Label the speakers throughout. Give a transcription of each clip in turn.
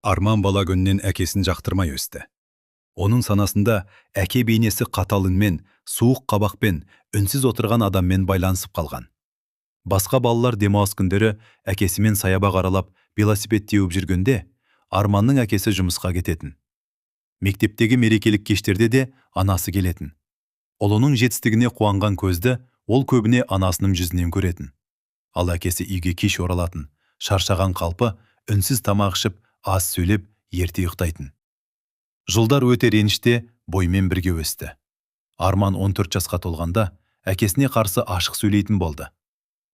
Speaker 1: Арман бала күнінен әкесін жақтырмай өсті. Оның санасында әке бейнесі қатал үнмен, суық қабақпен, үнсіз отырған адаммен байланысып қалған. Басқа балалар демалыс күндері әкесімен саябақ аралап, велосипед теуіп жүргенде, Арманның әкесі жұмысқа кететін. Мектептегі мерекелік кештерде де анасы келетін. Ұлының жетістігіне қуанған көзді ол көбіне анасының жүзінен көретін. Ал әкесі үйге кеш оралатын, шаршаған қалпы, үнсіз тамақ ішіп, аз сөйлеп, ерте ұйықтайтын. Жылдар өте реніште боймен бірге өсті. Арман 14 жасқа толғанда әкесіне қарсы ашық сөйлейтін болды.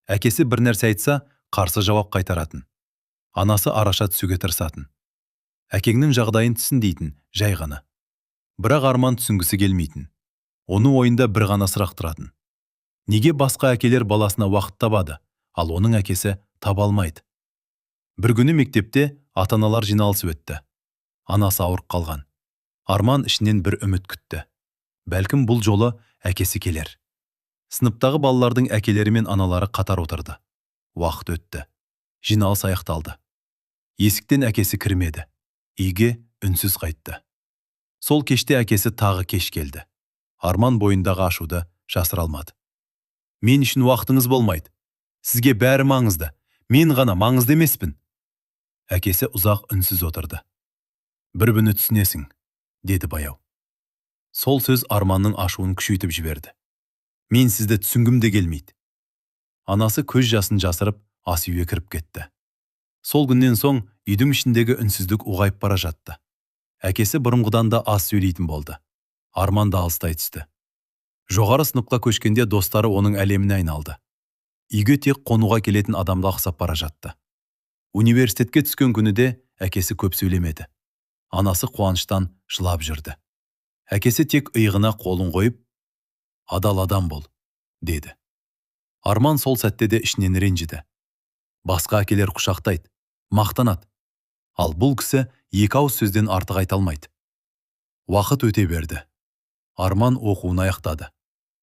Speaker 1: Әкесі бір нәрсе айтса, қарсы жауап қайтаратын. Анасы араша түсуге тырысатын. Әкеңнің жағдайын түсін дейтін, жай ғана. Бірақ Арман түсінгісі келмейтін. Оның ойында бір ғана сұрақ тұратын. Неге басқа әкелер баласына уақыт табады, ал оның әкесі таба алмайды? Бір күні мектепте ата-аналар жиналысы өтті. Анасы ауырып қалған. Арман ішінен бір үміт күтті. Бәлкім, бұл жолы әкесі келер. Сыныптағы балалардың әкелері мен аналары қатар отырды. Уақыт өтті. Жиналыс аяқталды. Есіктен әкесі кірмеді. Үйге үнсіз қайтты. Сол кеште әкесі тағы кеш келді. Арман бойындағы ашуды жасыра алмады. Мен үшін уақытыңыз болмайды. Сізге бәрі маңызды. Мен ғана маңызды емеспін. Әкесі ұзақ үнсіз отырды. Бір күні түсінесің, деді баяу. Сол сөз Арманның ашуын күшейтіп жіберді. Мен сізді түсінгім де келмейді. Анасы көз жасын жасырып, ас үйге кіріп кетті. Сол күннен соң үйдің ішіндегі үнсіздік ұлғайып бара жатты. Әкесі бұрынғыдан да аз сөйлейтін болды. Арман да алыстай түсті. Жоғары сыныпқа көшкенде достары оның әлеміне айналды. Үйге тек қонуға келетін адамға ұқсап бара жатты. Университетке түскен күні де әкесі көп сөйлемеді. Анасы қуаныштан жылап жүрді. Әкесі тек иығына қолын қойып, «Адал адам бол», деді. Арман сол сәтте де ішінен ренжіді. Басқа әкелер құшақтайды, мақтанады. Ал бұл кісі екі ауыз сөзден артық айта алмайды. Уақыт өте берді. Арман оқуын аяқтады.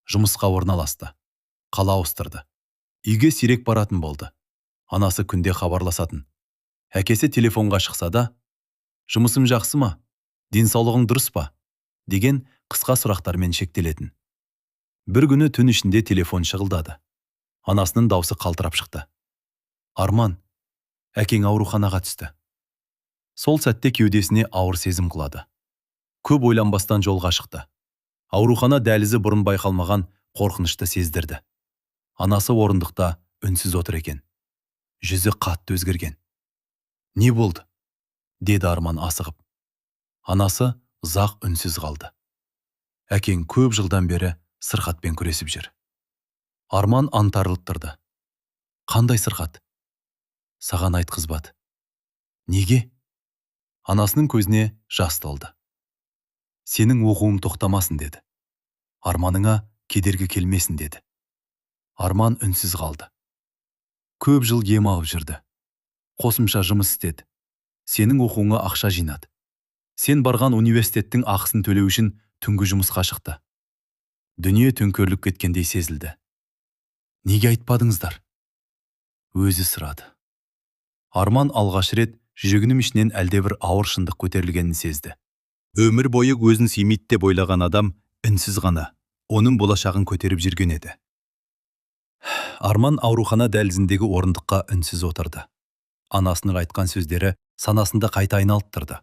Speaker 1: Жұмысқа орналасты. Қала ауыстырды. Үйге сирек баратын болды. Анасы күнде хабарласатын. Әкесі телефонға шықса да, «Жұмысым жақсы ма? Денсаулығың дұрыс па?» деген қысқа сұрақтармен шектелетін. Бір күні түн ішінде телефон шырылдады. Анасының даусы қалтырап шықты. Арман, әкең ауруханаға түсті. Сол сәтте кеудесіне ауыр сезім құлады. Көп ойланбастан жолға шықты. Аурухана дәлізі бұрын байқалмаған қорқынышты сездірді. Анасы орындықта үнсіз отыр екен. Жүзі қатты өзгерген. Не болды? Деді Арман асығып. Анасы ұзақ үнсіз қалды. Әкең көп жылдан бері сырқатпен күресіп жүр. Арман аңтарылып тұрды. Қандай сырқат? Саған айтқызбады. Неге? Анасының көзіне жас толды. Сенің оқуың тоқтамасын деді. Арманыңа кедергі келмесін деді. Арман үнсіз қалды. Көп жыл ем алып жүрді. Қосымша жұмыс істеді. Сенің оқуыңа ақша жинады. Сен барған университеттің ақысын төлеу үшін түнгі жұмысқа шықты. Дүние төңкеріліп кеткендей сезілді. Неге айтпадыңыздар? Өзі сұрады. Арман алғаш рет жүрегінің ішінен әлдебір ауыр шындық көтерілгенін сезді. Өмір бойы өзін сүймейді деп ойлаған адам үнсіз ғана оның болашағын көтеріп жүрген еді. Арман аурухана дәлізіндегі орындыққа үнсіз отырды. Анасының айтқан сөздері санасында қайта айналып тұрды.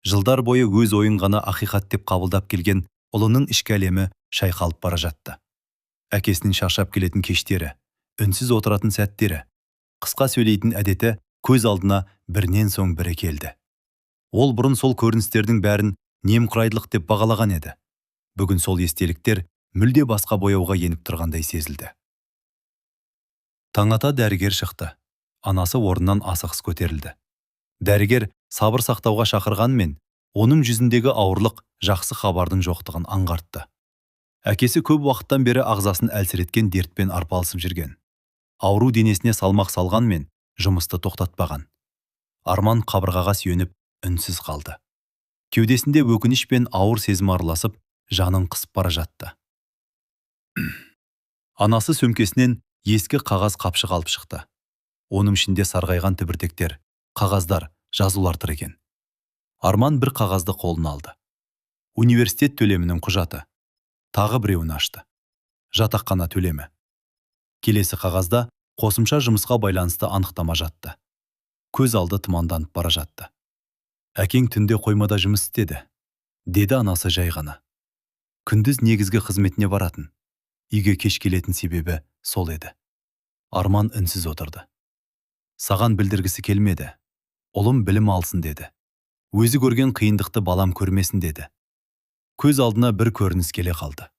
Speaker 1: Жылдар бойы өз ойын ғана ақиқат деп қабылдап келген ұлының ішкі әлемі шайқалып бара жатты. Әкесінің шаршап келетін кештері, үнсіз отыратын сәттері, қысқа сөйлейтін әдеті көз алдына бірінен соң бірі келді. Ол бұрын сол көріністердің бәрін немқұрайдылық деп бағалаған еді. Бүгін сол естеліктер мүлде басқа бояуға еніп тұрғандай сезілді. Таң ата дәрігер шықты. Анасы орнынан асығыс көтерілді. Дәрігер сабыр сақтауға шақырғанмен, оның жүзіндегі ауырлық жақсы хабардың жоқтығын аңғартты. Әкесі көп уақыттан бері ағзасын әлсіреткен дертпен арпалысып жүрген. Ауру денесіне салмақ салғанмен, жұмысты тоқтатпаған. Арман қабырғаға сүйеніп, үнсіз қалды. Кеудесінде өкініш пен ауыр сезім араласып, жанын қысып бара жатты. Анасы сөмкесінен ескі қағаз қапшық алып шықты. Оның ішінде сарғайған түбіртектер, қағаздар, жазулар тұр екен. Арман бір қағазды қолына алды. Университет төлемінің құжаты. Тағы біреуін ашты. Жатақхана төлемі. Келесі қағазда қосымша жұмысқа байланысты анықтама жатты. Көз алды тұманданып бара жатты. «Әкең түнде қоймада жұмыс істеді», – деді анасы жай ғана. «Күндіз негізгі қызметіне баратын. Үйге кеш келетін себебі сол еді». Арман үнсіз отырды. «Саған білдіргісі келмеді. Ұлым білім алсын деді. Өзі көрген қиындықты балам көрмесін деді». Көз алдына бір көрініс келе қалды.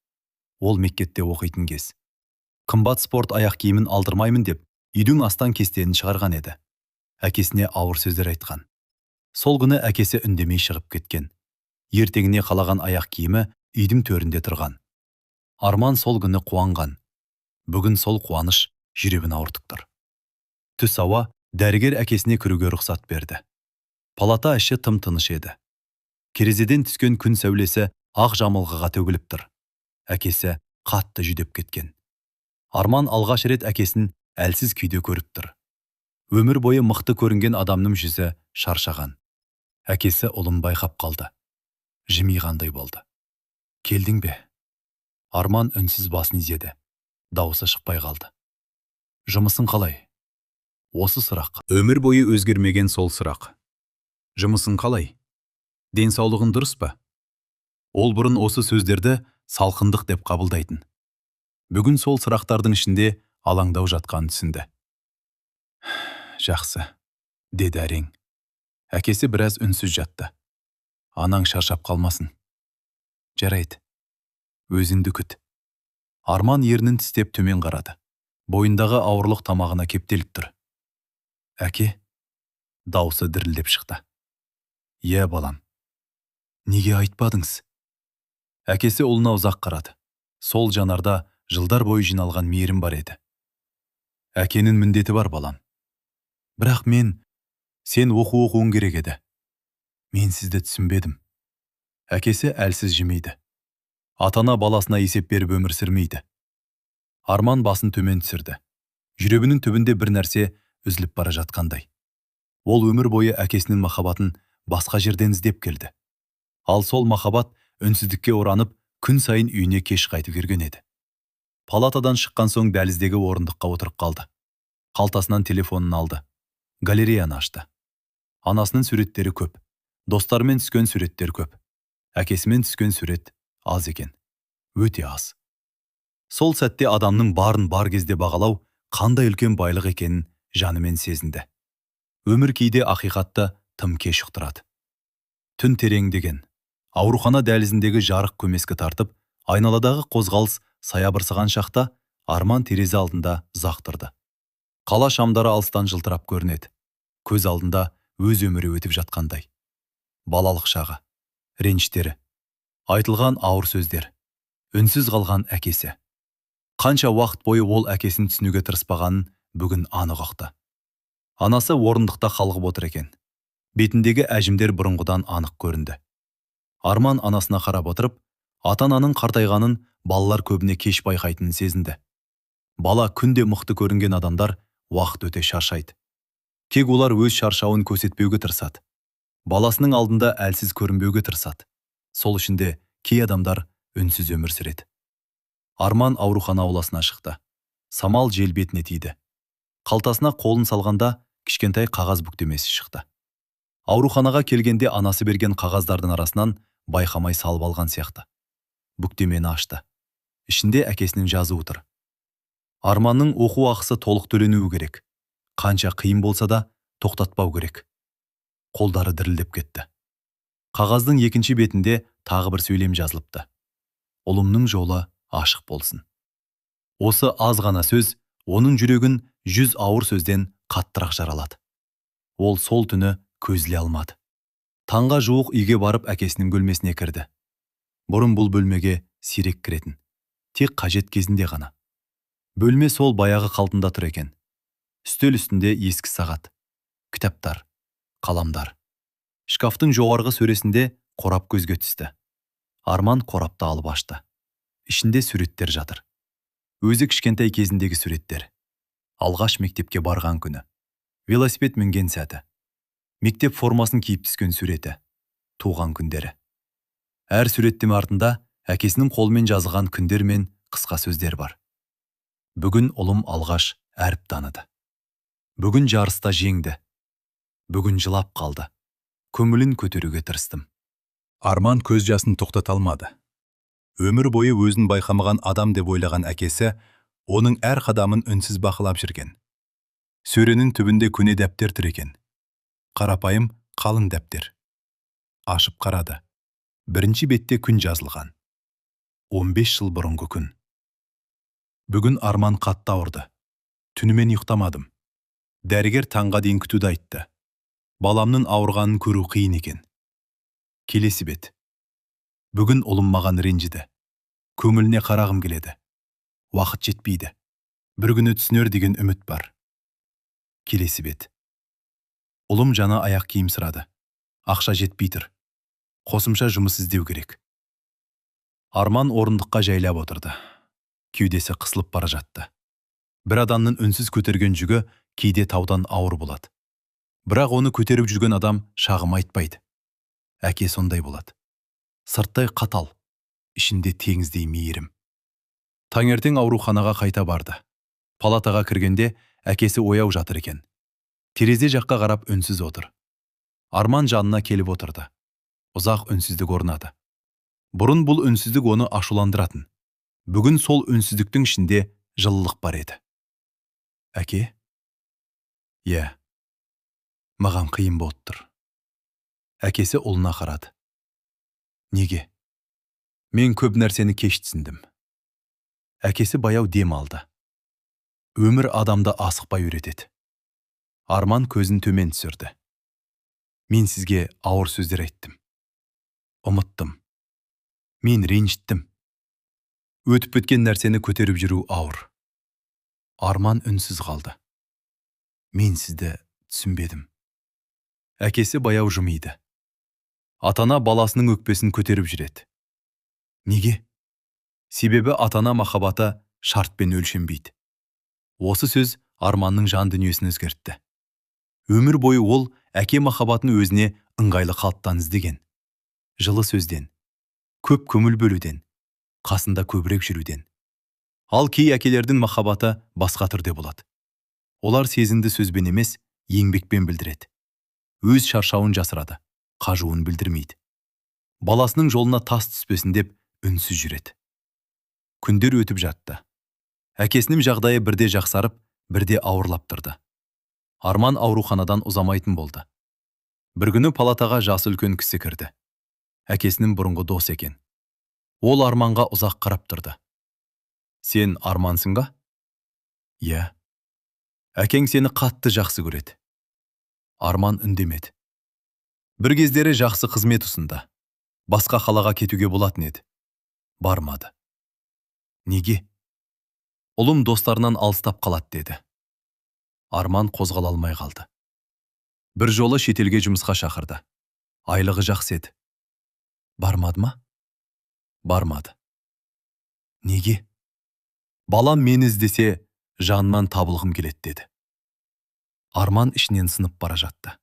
Speaker 1: Ол мектепте оқитын кез. Қымбат спорт аяқ киімін алдырмаймын деп, үйдің астан кестенін шығарған еді. Әкесіне ауыр сөздер айтқан. Сол күні әкесі үндемей шығып кеткен. Ертеңіне қалаған аяқ киімі үйдің төрінде тұрған. Арман сол күні қуанған. Бүгін сол қуаныш жүрегін ауыртып тұр. Түс ауа дәрігер әкесіне кіруге рұқсат берді. Палата іші тым тыныш еді. Терезеден түскен күн сәулесі ақ жамылғыға төгіліп тұр. Әкесі қатты жүдеп кеткен. Арман алғаш рет әкесін әлсіз күйде көріп тұр. Өмір бойы мықты көрінген адамның жүзі шаршаған. Әкесі ұлын байқап қалды. Жымиғандай болды. «Келдің бе?» Арман үнсіз басын изеді. Дауысы шықпай қалды. «Жұмысың қалай?» Осы сұрақ. Өмір бойы өзгермеген сол сұрақ. «Жұмысың қалай? Денсаулығың дұрыс па?» Ол бұрын осы сөздерді салқындық деп қабылдайтын. Бүгін сол сұрақтардың ішінде алаңдау жатқанын түсінді. «Жақсы», – деді әрең. Әкесі біраз үнсіз жатты. «Анаң шаршап қалмасын». «Жарайды. Өзіңді күт». Арман ернін тістеп төмен қарады. Бойындағы ауырлық тамағына кептеліп тұр. «Әке?» Даусы дірілдеп шықты. «Иә, балам». «Неге айтпадыңыз?» Әкесі ұлына ұзақ қарады. Сол жанарда жылдар бойы жиналған мейірім бар еді. «Әкенің міндеті бар, балам». «Бірақ мен. Сен оқу оқуың керек еді». «Мен сізді түсінбедім». Әкесі әлсіз жымиды. «Ата-ана баласына есеп беріп өмір сүрмейді». Арман басын төмен түсірді. Жүрегінің түбінде бір нәрсе үзіліп бара жатқандай. Ол өмір бойы әкесінің махаббатын басқа жерден іздеп келді. Ал сол махаббат үнсіздікке оранып, күн сайын үйіне кеш қайтып жүрген еді. Палатадан шыққан соң дәліздегі орындыққа отырып қалды. Қалтасынан телефонын алды. Галереяны ашты. Анасының суреттері көп. Достарымен түскен суреттер көп. Әкесімен түскен сурет аз екен. Өте аз. Сол сәтте адамның барын бар кезде бағалау қандай үлкен байлық екенін жанымен сезінді. Өмір кейде ақиқатты тым кеш ұқтырады. Түн тереңдеген. Аурухана дәлізіндегі жарық көмескі тартып, айналадағы қозғалыс саябырсыған шақта Арман терезе алдында ұзақ тұрды. Қала шамдары алыстан жылтырап көрінеді. Көз алдында өз өмірі өтіп жатқандай. Балалық шағы, реніштері, айтылған ауыр сөздер, үнсіз қалған әкесі. Қанша уақыт бойы ол әкесін түсінуге тырыспағанын бүгін анық ұқты. Анасы орындықта қалғып отыр екен. Бетіндегі әжімдер бұрынғыдан анық көрінді. Арман анасына қарап отырып, ата-ананың қартайғанын балалар көбіне кеш байқайтынын сезінді. Бала күнде мықты көрінген адамдар уақыт өте шаршайды. Тек олар өз шаршауын көрсетпеуге тырысады. Баласының алдында әлсіз көрінбеуге тырысады. Сол үшін де кей адамдар үнсіз өмір сүреді. Арман аурухана ауласына шықты. Самал жел бетіне тиді. Қалтасына қолын салғанда кішкентай қағаз бүктемесі шықты. Ауруханаға келгенде анасы берген қағаздардың арасынан байқамай салып алған сияқты. Бүктемені ашты. Ішінде әкесінің жазуы тұр. Арманның оқу ақысы толық төленуі керек. Қанша қиын болса да, тоқтатпау керек. Қолдары дірілдеп кетті. Қағаздың екінші бетінде тағы бір сөйлем жазылыпты. «Ұлымның жолы ашық болсын». Осы аз ғана сөз оның жүрегін 100 ауыр сөзден қаттырақ жаралады. Ол сол түні көз іле алмады. Таңға жуық үйге барып, әкесінің бөлмесіне кірді. Бұрын бұл бөлмеге сирек кіретін. Тек қажет кезінде ғана. Бөлме сол баяғы қалпында тұр екен. Үстел үстінде ескі сағат, кітаптар, қаламдар. Шкафтың жоғарғы сөресінде қорап көзге түсті. Арман қорапты алып ашты. Ішінде суреттер жатыр. Өзі кішкентай кезіндегі суреттер. Алғаш мектепке барған күні. Велосипед мінген сәті. Мектеп формасын киіп түскен суреті. Туған күндері. Әр суреттің артында әкесінің қолымен жазылған күндер мен қысқа сөздер бар. Бүгін ұлым алғаш әріп таныды. Бүгін жарыста жеңді. Бүгін жылап қалды. Көңілін көтеруге тырыстым.
Speaker 2: Арман көз жасын тоқтата алмады. Өмір бойы өзін байқамаған адам деп ойлаған әкесі оның әр қадамын үнсіз бақылап жүрген. Сөренің түбінде көне дәптер тұр екен. Қарапайым, қалың дәптер. Ашып қарады. Бірінші бетте күн жазылған. 15 жыл бұрынғы күн. Бүгін Арман қатты ауырды. Түнімен ұйықтамадым. Дәрігер таңға дейін күтуді айтты. Баламның ауырғанын көру қиын екен. Келесі бет. Бүгін ұлым маған ренжіді. Көңіліне қарағым келеді. Уақыт жетпейді. Бір күні түсінер деген үміт бар. Келесі бет. Ұлым жаңа аяқ киім сұрады. Ақша жетпей тұр. Қосымша жұмыс іздеу керек. Арман орындыққа жайлап отырды. Кеудесі қысылып бара жатты. Бір адамның үнсіз көтерген жүгі кейде таудан ауыр болады. Бірақ оны көтеріп жүрген адам шағым айтпайды. Әке сондай болады. Сырттай қатал, ішінде теңіздей мейірім. Таңертең ауруханаға қайта барды. Палатаға кіргенде әкесі ояу жатыр екен. Терезе жаққа қарап үнсіз отыр. Арман жанына келіп отырды. Ұзақ үнсіздік орнады. Бұрын бұл үнсіздік оны ашуландыратын. Бүгін сол үнсіздіктің ішінде жылылық бар еді. Әке? Иә. Маған қиын болып тұр. Әкесі ұлына қарады. Неге? Мен көп нәрсені кеш түсіндім. Әкесі баяу дем алды. Өмір адамды асықпай үйретеді. Арман көзін төмен түсірді. Мен сізге ауыр сөздер айттым. Ұмыттым. Мен ренжіттім. Өтіп кеткен нәрсені көтеріп жүру ауыр. Арман үнсіз қалды. Мен сізді түсінбедім. Әкесі баяу жымиды. Ата-ана баласының өкпесін көтеріп жүреді. Неге? Себебі ата-ана махаббаты шартпен өлшенбейді. Осы сөз Арманның жан дүниесін өзгертті. Өмір бойы ол әке махаббатын өзіне ыңғайлы қалыптан іздеген. Жылы сөзден, көп көңіл бөлуден, қасында көбірек жүруден. Ал кей әкелердің махаббаты басқа түрде болады. Олар сезімді сөзбен емес, еңбекпен білдіреді. Өз шаршауын жасырады, қажуын білдірмейді. Баласының жолына тас түспесін деп үнсіз жүреді. Күндер өтіп жатты. Әкесінің жағдайы бірде жақсарып, бірде ауырлап тұрды. Арман ауруханадан ұзамайтын болды. Бір күні палатаға жасы үлкен кісі кірді. Әкесінің бұрынғы досы екен. Ол Арманға ұзақ қарап тұрды. Сен Армансың ба? Иә. Әкең сені қатты жақсы көреді. Арман үндемеді. Бір кездері жақсы қызмет ұсынды. Басқа қалаға кетуге болатын еді. Бармады. Неге? Ұлым достарынан алыстап қалады деді. Арман қозғала алмай қалды. Бір жолы шетелге жұмысқа шақырды. Айлығы жақсы еді. Бармады ма? Бармады. Неге? Балам мені іздесе, жанынан табылғым келеді деді. Арман ішінен сынып бара жатты.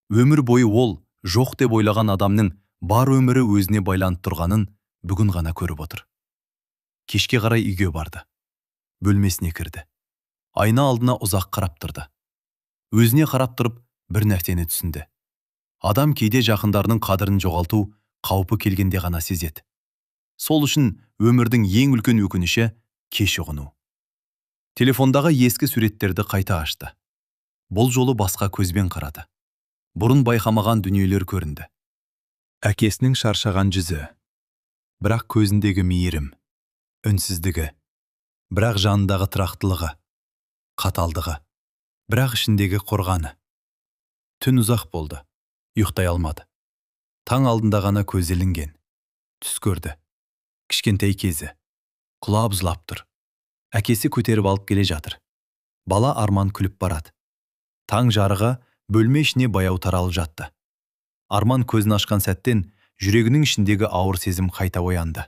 Speaker 2: Өмір бойы ол жоқ деп ойлаған адамның бар өмірі өзіне байланып тұрғанын бүгін ғана көріп отыр. Кешке қарай үйге барды. Бөлмесіне кірді. Айна алдына ұзақ қарап тұрды. Өзіне қарап тұрып, бір нәрсені түсінді. Адам кейде жақындарының қадірін жоғалту қаупі келгенде ғана сезеді. Сол үшін өмірдің ең үлкен өкініші кеш ұғыну. Телефондағы ескі суреттерді қайта ашты. Бұл жолы басқа көзбен қарады. Бұрын байқамаған дүниелер көрінді. Әкесінің шаршаған жүзі, бірақ көзіндегі мейірім, үнсіздігі, бірақ жанындағы тұрақтылығы, қаталдығы, бірақ ішіндегі қорғаны. Түн ұзақ болды, ұйықтай алмады. Таң алдында ғана көзі ілінген. Түс көрді. Кішкентай кезі. Құлап жылап тұр. Әкесі көтеріп алып келе жатыр. Бала Арман күліп барады. Таң жарығы бөлме ішіне баяу таралып жатты. Арман көзін ашқан сәттен жүрегінің ішіндегі ауыр сезім қайта оянды.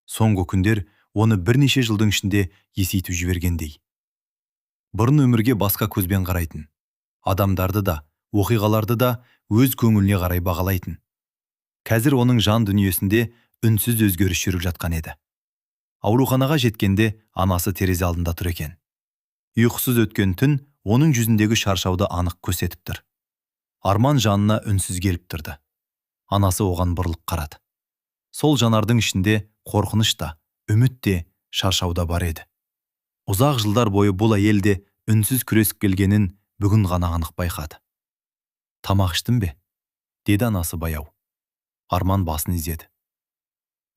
Speaker 2: Соңғы күндер оны бірнеше жылдың ішінде есейтіп жібергендей. Бұрын өмірге басқа көзбен қарайтын. Адамдарды да, оқиғаларды да өз көңіліне қарай бағалайтын.
Speaker 1: Қазір оның жан дүниесінде үнсіз өзгеріс жүріп жатқан еді. Ауруханаға жеткенде анасы терезе алдында тұр екен. Ұйқысыз өткен түн оның жүзіндегі шаршауды анық көрсетіп тұр. Арман жанына үнсіз келіп тұрды. Анасы оған бұрылып қарады. Сол жанардың ішінде қорқыныш та, үміт те, шаршау да бар еді. Ұзақ жылдар бойы бұл әйел де үнсіз күресіп келгенін бүгін ғана анық байқады. «Тамақ іштің бе?» – деді анасы баяу. Арман басын изеді.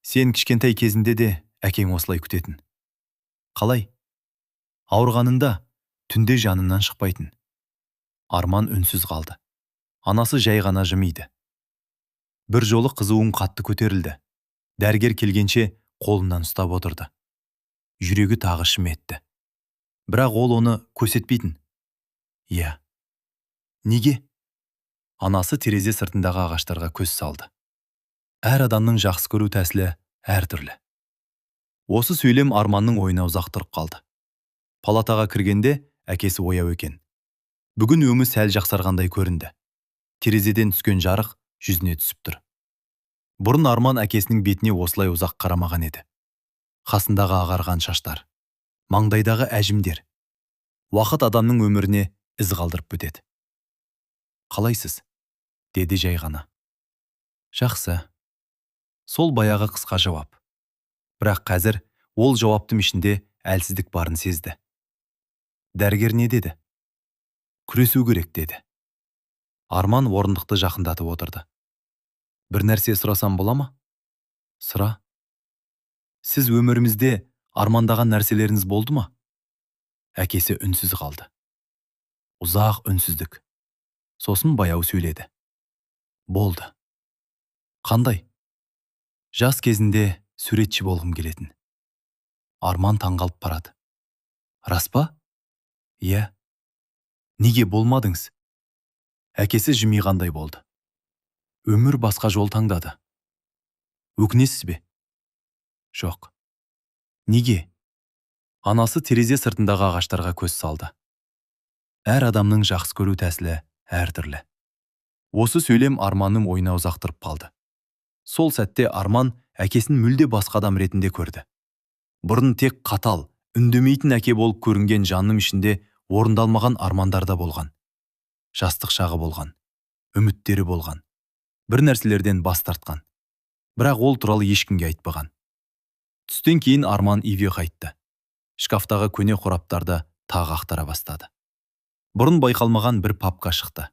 Speaker 1: «Сен кішкентай кезінде де әкең осылай күтетін». «Қалай?» «Ауырғанында түнде жанынан шықпайтын». Арман үнсіз қалды. Анасы жай ғана жымиды. «Бір жолы қызуың қатты көтерілді. Дәрігер келгенше қолынан ұстап отырды. Жүрегі тағы шым етті. Бірақ ол оны көрсетпейтін». «Иә». «Неге?» Анасы терезе сыртындағы ағаштарға көз салды. «Әр адамның жақсы көру тәсілі әртүрлі». Осы сөйлем Арманның ойына ұзақ тұрып қалды. Палатаға кіргенде әкесі ояу екен. Бүгін өңі сәл жақсарғандай көрінді. Терезеден түскен жарық жүзіне түсіп тұр. Бұрын Арман әкесінің бетіне осылай ұзақ қарамаған еді. Қасындағы ағарған шаштар, маңдайдағы әжімдер. Уақыт адамның өміріне із қалдырып өтеді. «Қалайсыз?» – деді жай ғана. «Жақсы». Сол баяғы қысқа жауап. Бірақ қазір ол жауаптың ішінде әлсіздік барын сезді. «Дәрігер не деді?» «Күресу керек деді». Арман орындықты жақындатып отырды. «Бір нәрсе сұрасам бола ма?» «Сұра». «Сіз өмірімізде армандаған нәрселеріңіз болды ма?» Әкесі үнсіз қалды. Ұзақ үнсіздік. Сосын баяу сөйледі. «Болды». «Қандай?» «Жас кезінде суретші болғым келетін». Арман таңғалып барады. «Рас па?» «Иә». «Неге болмадыңыз?» Әкесі жымиғандай болды. «Өмір басқа жол таңдады». «Өкінесіз бе?» «Жоқ». «Неге?» Анасы терезе сыртындағы ағаштарға көз салды. «Әр адамның жақсы көру тәсілі әртүрлі». Осы сөйлем Арманның ойына ұзақ тұрып қалды. Сол сәтте Арман әкесін мүлде басқа адам ретінде көрді. Бұрын тек қатал, үндемейтін әке болып көрінген жанның ішінде орындалмаған армандар да болған. Жастық шағы болған, үміттері болған. Бір нәрселерден бас тартқан. Бірақ ол туралы ешкімге айтпаған. Түстен кейін Арман үйге қайтты. Шкафтағы көне қораптарды тағы ақтара бастады. Бұрын байқалмаған бір папка шықты.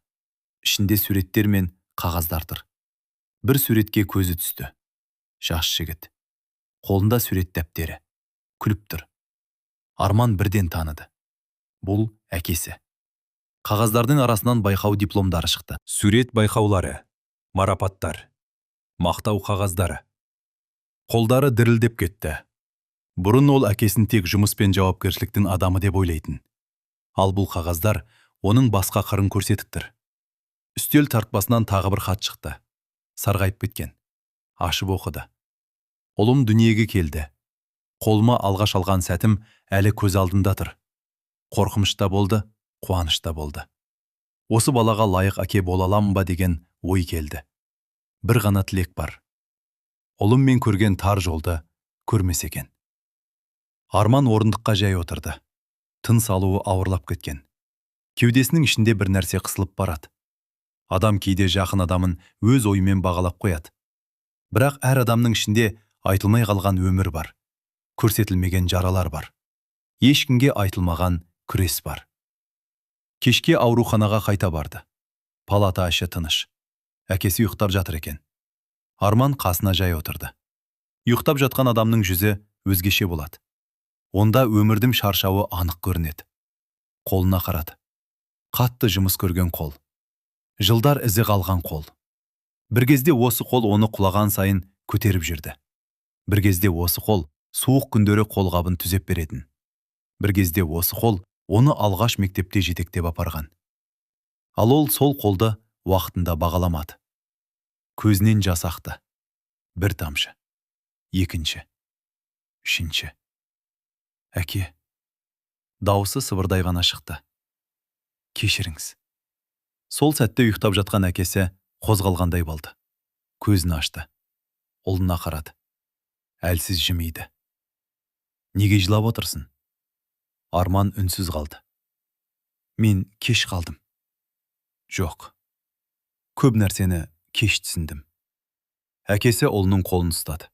Speaker 1: Ішінде суреттер мен қағаздар тұр. Бір суретке көзі түсті. Жас жігіт. Қолында сурет дәптері. Күліп тұр. Арман бірден таныды. Бұл әкесі. Қағаздардың арасынан байқау дипломдары шықты.
Speaker 2: Сурет байқаулары, марапаттар, мақтау қағаздары. Қолдары дірілдеп кетті. Бұрын ол әкесін тек жұмыс пен жауапкершіліктің адамы деп ойлайтын. Ал бұл қағаздар оның басқа қырын көрсетіп тұр.
Speaker 1: Үстел тартпасынан тағы бір хат шықты. Сарғайып кеткен. Ашып оқыды. «Ұлым дүниеге келді. Қолыма алғаш алған сәтім әлі көз алдымда тұр. Қорқыныш та болды, қуаныш та болды. Осы балаға лайық әке бола аламын ба деген ой келді. Бір ғана тілек бар. Ұлым мен көрген тар жолды көрмесе екен». Арман орындыққа жай отырды. Тыныс алуы ауырлап кеткен. Кеудесінің ішінде бір нәрсе қысылып барады. Адам кейде жақын адамын өз ойымен бағалап қояды. Бірақ әр адамның ішінде айтылмай қалған өмір бар. Көрсетілмеген жаралар бар. Ешкімге айтылмаған күрес бар. Кешке ауруханаға қайта барды. Палата іші тыныш. Әкесі ұйықтап жатыр екен. Арман қасына жай отырды. Ұйықтап жатқан адамның жүзі өзгеше болады. Онда өмірдің шаршауы анық көрінеді. Қолына қарады. Қатты жұмыс көрген қол. Жылдар ізі қалған қол. Бір кезде осы қол оны құлаған сайын көтеріп жүрді. Бір кезде осы қол суық күндері қолғабын түзеп беретін. Бір кезде осы қол оны алғаш мектепте жетектеп апарған. Ал ол сол қолды уақытында бағаламады. Көзінен жас ақты. Бір тамшы. Екінші. Үшінші. «Әке». Дауысы сыбырдай ғана шықты. «Кешіріңіз». Сол сәтте ұйықтап жатқан әкесі қозғалғандай болды. Көзін ашты. Ұлына қарады. Әлсіз жымиды. «Неге жылап отырсың?» Арман үнсіз қалды. «Мен кеш қалдым. Жоқ. Көп нәрсені кеш түсіндім». Әкесі ұлының қолын ұстады.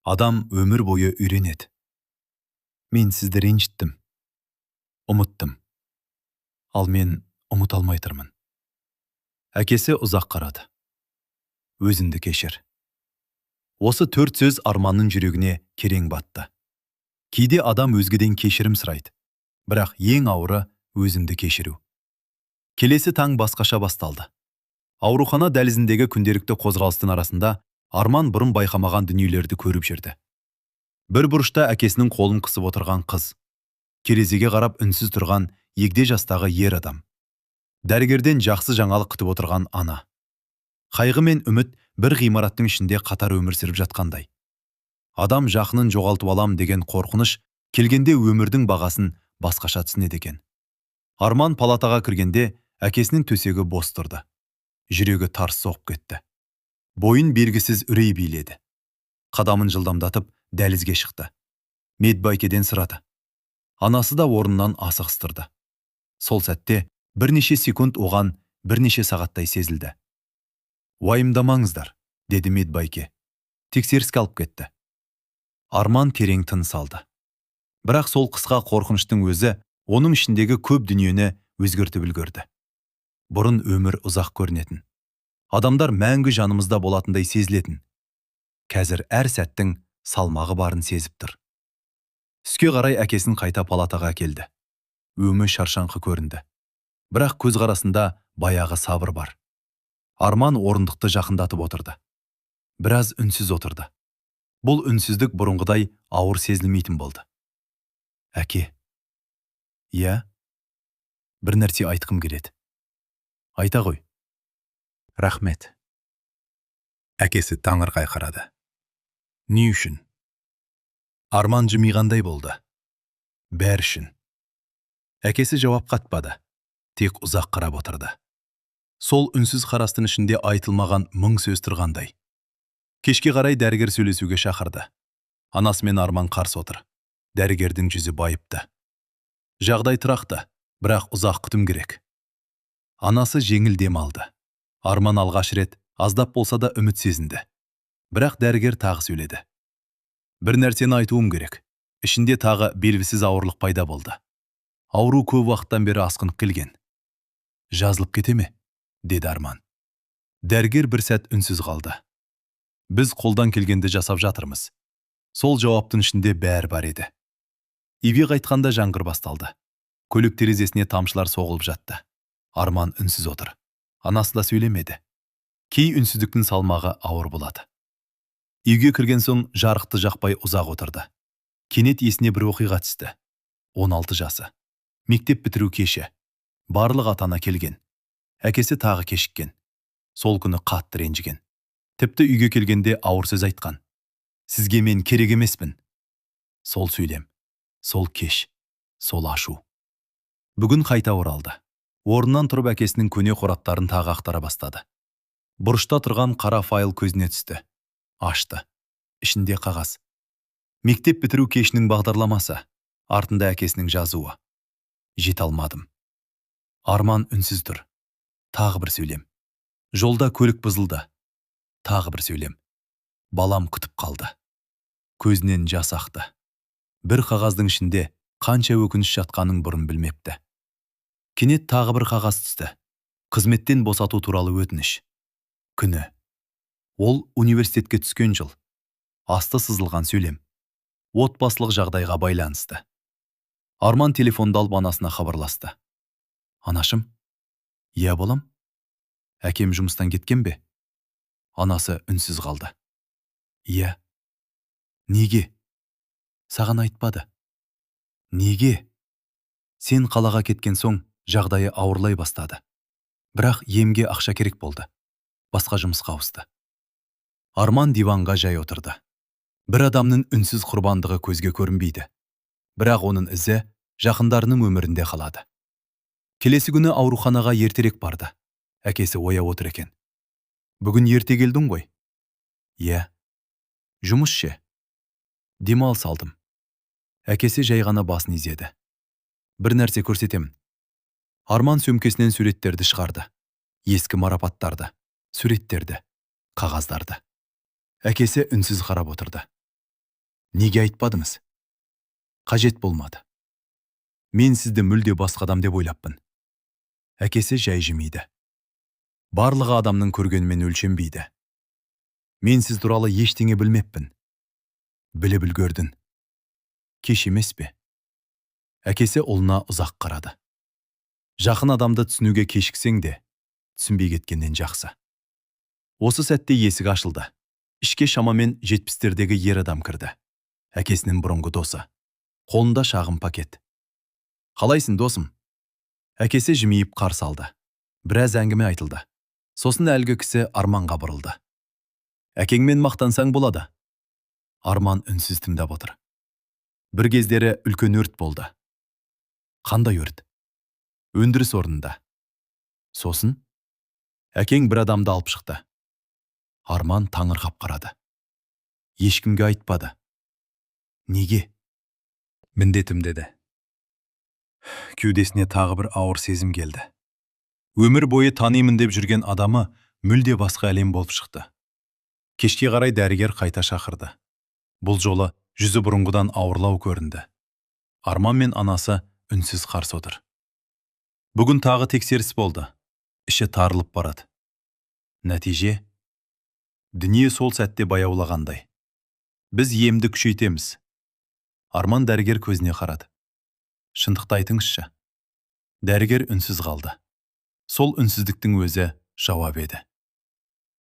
Speaker 1: «Адам өмір бойы үйренеді. Мен сізді ренжіттім. Ұмыттым. Ал мен ұмыта алмай тұрмын». Әкесі ұзақ қарады. «Өзіңді кешір». Осы төрт сөз Арманның жүрегіне терең батты. Кейде адам өзгеден кешірім сұрайды. Бірақ ең ауыры – өзіңді кешіру. Келесі таң басқаша басталды. Аурухана дәлізіндегі күнделікті қозғалыстың арасында Арман бұрын байқамаған дүниелерді көріп жүрді. Бір бұрышта әкесінің қолын қысып отырған қыз. Терезеге қарап үнсіз тұрған егде жастағы ер адам. Дәрігерден жақсы жаңалық күтіп отырған ана. Қайғы мен үміт бір ғимараттың ішінде қатар өмір сүріп жатқандай. Адам жақынын жоғалтып алам деген қорқыныш келгенде, өмірдің бағасын басқаша түсінеді екен. Арман палатаға кіргенде, әкесінің төсегі бос тұрды. Жүрегі тарс соғып кетті. Бойын белгісіз үрей биледі. Қадамын жылдамдатып, дәлізге шықты. Медбайкеден сұрады. Анасы да орнынан асығыс тұрды. Сол сәтте бірнеше секунд оған бірнеше сағаттай сезілді. «Уайымдамаңыздар», – деді медбайке. «Тексеріске алып кетті». Арман терең тыныс алды. Бірақ сол қысқа қорқыныштың өзі оның ішіндегі көп дүниені өзгертіп үлгерді. Бұрын өмір ұзақ көрінетін. Адамдар мәңгі жанымызда болатындай сезілетін. Қазір әр сәттің салмағы барын сезіп тұр. Түске қарай әкесін қайта палатаға әкелді. Өңі шаршаңқы көрінді. Бірақ көзқарасында баяғы сабыр бар. Арман орындықты жақындатып отырды. Біраз үнсіз отырды. Бұл үнсіздік бұрынғыдай ауыр сезілмейтін болды. «Әке». «Иә». «Бір нәрсе айтқым келеді». «Айта ғой».
Speaker 2: «Рахмет». Әкесі таңырқай қарады. «Не үшін?»
Speaker 1: Арман жымиғандай болды. «Бәрі үшін». Әкесі жауап қатпады. Тек ұзақ қарап отырды. Сол үнсіз қарастың ішінде айтылмаған мың сөз тұрғандай. Кешке қарай дәрігер сөйлесуге шақырды. Анасы мен Арман қарсы отыр. Дәрігердің жүзі байыпты. «Жағдай тұрақты, бірақ ұзақ күтім керек». Анасы жеңіл дем алды. Арман алғаш рет аздап болса да үміт сезінді. Бірақ дәрігер тағы сөйледі. «Бір нәрсені айтуым керек. Ішінде тағы белгісіз ауырлық пайда болды. Ауру көп уақыттан бері асқынып келген». «Жазылып кете ме?» – деді Арман. Дәрігер бір сәт үнсіз қалды. «Біз қолдан келгенді жасап жатырмыз». Сол жауаптың ішінде бәрі бар еді. Үйге қайтқанда жаңбыр басталды. Көлік терезесіне тамшылар соғылып жатты. Арман үнсіз отыр. Анасы да сөйлемеді. Кей үнсіздіктің салмағы ауыр болады. Үйге кірген соң жарықты жақпай ұзақ отырды. Кенет есіне бір оқиға түсті. 16 жасы. Мектеп бітіру кеші. Барлық ата-ана келген. Әкесі тағы кешіккен. Сол күні қатты ренжіген. Тіпті үйге келгенде ауыр сөз айтқан. «Сізге мен керек емеспін». Сол сөйлем, сол кеш, сол ашу. Бүгін қайта оралды. Орнынан тұрып, әкесінің көне қораптарын тағы ақтара бастады. Бұрышта тұрған қара файл көзіне түсті. Ашты. Ішінде қағаз. Мектеп бітіру кешінің бағдарламасы. Артында әкесінің жазуы. «Жете алмадым». Арман үнсіз тұр. Тағы бір сөйлем. «Жолда көлік бұзылды». Тағы бір сөйлем. «Балам күтіп қалды». Көзінен жас ақты. Бір қағаздың ішінде қанша өкініш жатқанын бұрын білмепті. Кенет тағы бір қағаз түсті. Қызметтен босату туралы өтініш. Күні. Ол университетке түскен жыл. Асты сызылған сөйлем. «Отбасылық жағдайға байланысты». Арман телефонды алып, анасына хабарласты. «Анашым». «Иә, балам». «Әкем жұмыстан кеткен бе?» Анасы үнсіз қалды. «Иә». «Неге? Саған айтпады. Неге?» «Сен қалаға кеткен соң жағдайы ауырлай бастады. Бірақ емге ақша керек болды. Басқа жұмысқа ауысты». Арман диванға жай отырды. Бір адамның үнсіз құрбандығы көзге көрінбейді. Бірақ оның ізі жақындарының өмірінде қалады. Келесі күні ауруханаға ертерек барды. Әкесі ояу отыр екен. «Бүгін ерте келдің ғой». Иә. Жұмыс ше? Демалыс алдым. Әкесі жай ғана басын изеді. Бір нәрсе көрсетемін. Арман сөмкесінен суреттерді шығарды. Ескі марапаттарды, суреттерді, қағаздарды. Әкесі үнсіз қарап отырды. Неге айтпадыңыз? Қажет болмады. Мен сізді мүлде басқа адам деп ойлаппын. Әкесі жай жымиды. Барлығы адамның көргенімен өлшенбейді. Мен сіз туралы ештеңе білмеппін. Біліп үлгердің. Кеш емес пе? Әкесі ұлына ұзақ қарады. Жақын адамды түсінуге кешіксең де, түсінбей кеткеннен жақсы. Осы сәтте есік ашылды. Ішке шамамен 70-тердегі ер адам кірді. Әкесінің бұрынғы досы. Қолында шағын пакет. Қалайсың, досым? Әкесі жымиып қарсы алды. Біраз әңгіме айтылды. Сосын әлгі кісі Арманға бұрылды. Әкеңмен мақтансаң болады. Арман үнсіз тыңдап отыр. Бір кездері үлкен өрт болды. Қандай өрт? Өндіріс орнында. Сосын? Әкең бір адамды алып шықты. Арман таңырқап қарады. Ешкімге айтпады. Неге?
Speaker 2: Міндетім, деді. Кеудесіне тағы бір ауыр сезім келді. Өмір бойы танимын деп жүрген адамы мүлде басқа әлем болып шықты. Кешке қарай дәрігер қайта шақырды. Бұл жолы жүзі бұрынғыдан ауырлау көрінді. Арман мен анасы үнсіз қарсы отыр. Бүгін тағы тексеріс болды. Іші тарылып барады. Нәтиже? Дүние сол сәтте баяулағандай. Біз емді күшейтеміз. Арман дәрігер көзіне қарады. Шындықты айтыңызшы. Дәрігер үнсіз қалды. Сол үнсіздіктің өзі жауап еді.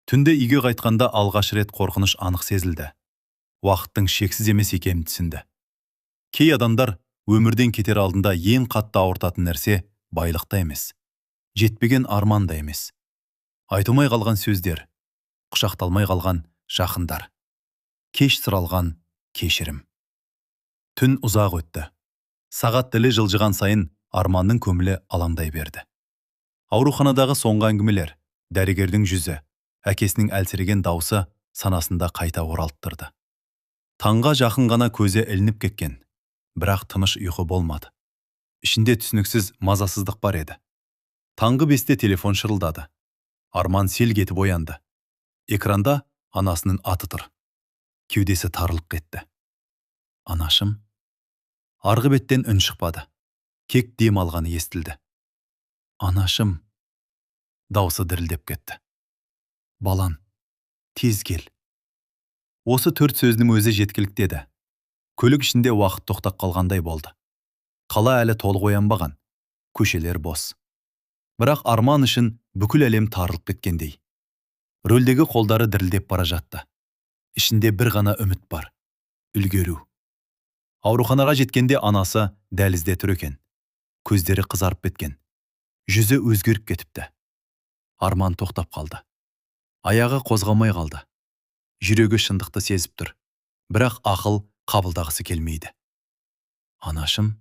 Speaker 2: Түнде үйге қайтқанда алғаш рет қорқыныш анық сезілді. Уақыттың шексіз емес екенін түсінді. Кей адамдар өмірден кетер алдында ең қатты ауыртатын нәрсе байлық та емес, жетпеген арман да емес. Айтылмай қалған сөздер, құшақталмай қалған жақындар. Кеш сұралған кешірім. Түн ұзақ өтті. Сағат тілі жылжыған сайын Арманның көңілі алаңдай берді. Ауруханадағы соңғы әңгімелер, дәрігердің жүзі, әкесінің әлсіреген даусы санасында қайта оралттырды. Таңға жақын ғана көзі ілініп кеткен, бірақ тыныш ұйқы болмады. Ішінде түсініксіз мазасыздық бар еді. Таңғы 5-те телефон шырылдады. Арман селк етіп оянды. Экранда анасының аты тұр. Кеудесі тарылып кетті. Анашым? Арғы беттен үн шықпады. Кек дем алғаны естілді. Анашым. Даусы дірілдеп кетті. Балан, тез кел. Осы төрт сөздің өзі жеткілікті еді. Көлік ішінде уақыт тоқтап қалғандай болды. Қала әлі толық оянбаған. Көшелер бос. Бірақ Арман үшін бүкіл әлем тарылып кеткендей. Рөлдегі қолдары дірілдеп бара жатты. Ішінде бір ғана үміт бар. Үлгеру. Ауруханаға жеткенде анасы дәлізде тұр екен. Көздері қызарып кеткен. Жүзі өзгеріп кетіпті. Арман тоқтап қалды. Аяғы қозғалмай қалды. Жүрегі шындықты сезіп тұр. Бірақ ақыл қабылдағысы келмейді. Анашым?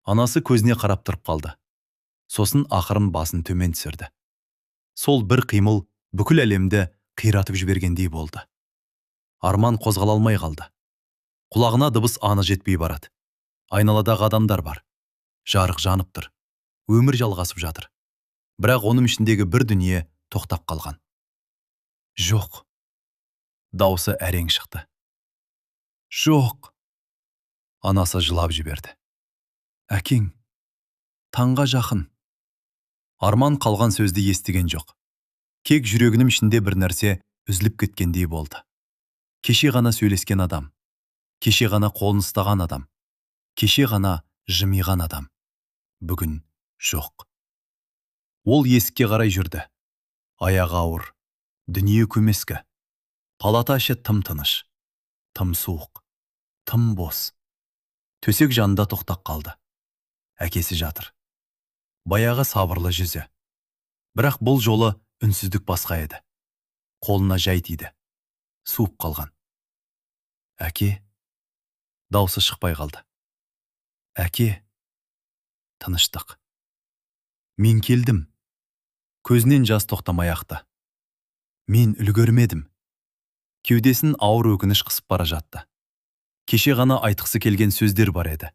Speaker 2: Анасы көзіне қарап тұрып қалды. Сосын ақырын басын төмен түсірді. Сол бір қимыл бүкіл әлемді қиратып жібергендей болды. Арман қозғала алмай қалды. Құлағына дыбыс анық жетпей барады. Айналадағы адамдар бар. Жарық жанып тұр. Өмір жалғасып жатыр. Бірақ оның ішіндегі бір дүние тоқтап қалған. Жоқ. Даусы әрең шықты. Жоқ. Анасы жылап жіберді. Әкең, таңға жақын. Арман қалған сөзді естіген жоқ. Кек жүрегінің ішінде бір нәрсе үзіліп кеткендей болды. Кеше ғана сөйлескен адам, кеше ғана қолын ұстаған адам, кеше ғана жымиған адам. Бүгін жоқ. Ол есікке қарай жүрді. Аяғы ауыр, дүние көмескі. Палата іші тым тыныш, тым суық, тым бос. Төсек жанында тоқтап қалды. Әкесі жатыр. Баяғы сабырлы жүзі. Бірақ бұл жолы үнсіздік басқа еді. Қолына жай тиді. Суып қалған. Әке. Даусы шықпай қалды. Әке. Тыныштық. Мен келдім. Көзінен жас тоқтамай ақты. Мен үлгермедім.
Speaker 1: Кеудесін ауыр өкініш қысып бара жатты. Кеше ғана айтқысы келген сөздер бар еді.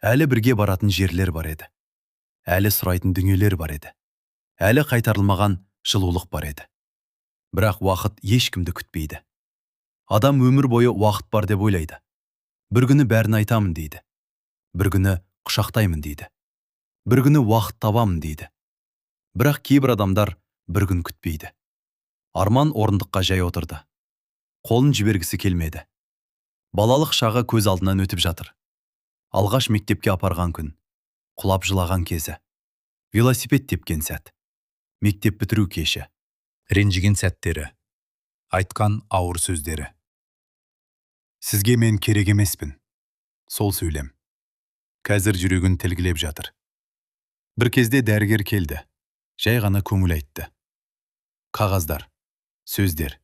Speaker 1: Әлі бірге баратын жерлер бар еді. Әлі сұрайтын дүниелер бар еді. Әлі қайтарылмаған жылулық бар еді. Бірақ уақыт ешкімді күтпейді. Адам өмір бойы уақыт бар деп ойлайды. Бір күні бәрін айтамын дейді. Бір күні құшақтаймын дейді. Бір күні уақыт табамын дейді. Бірақ кейбір адамдар бір күн күтпейді. Арман орындыққа жай отырды. Қолын жібергісі келмеді. Балалық шағы көз алдынан өтіп жатыр. Алғаш мектепке апарған күн, құлап жылаған кезі, велосипед тепкен сәт, мектеп бітіру кеші,
Speaker 2: ренжіген сәттері, айтқан ауыр сөздері. «Сізге мен керек емеспін». Сол сөйлем қазір жүрегін тілгілеп жатыр. Бір кезде дәрігер келді, жай ғана көңіл айтты. Қағаздар, сөздер.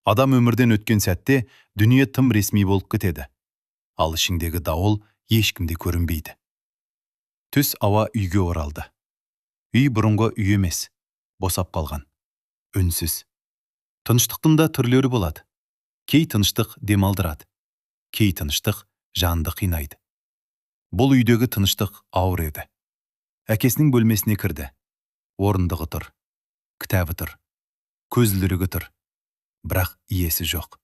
Speaker 2: Адам өмірден өткен сәтте дүние тым ресми болып кетеді, ал ішіңдегі дауыл ешкімде көрінбейді. Түс ауа үйге оралды. Үй бұрынғы үй емес, босап қалған, үнсіз. Тыныштықтың да түрлері болады. Кей тыныштық демалдырады, кей тыныштық жанды қинайды. Бұл үйдегі тыныштық ауыр еді. Әкесінің бөлмесіне кірді. Орындығы тұр, кітабы тұр, көзілдірігі тұр, бірақ иесі жоқ.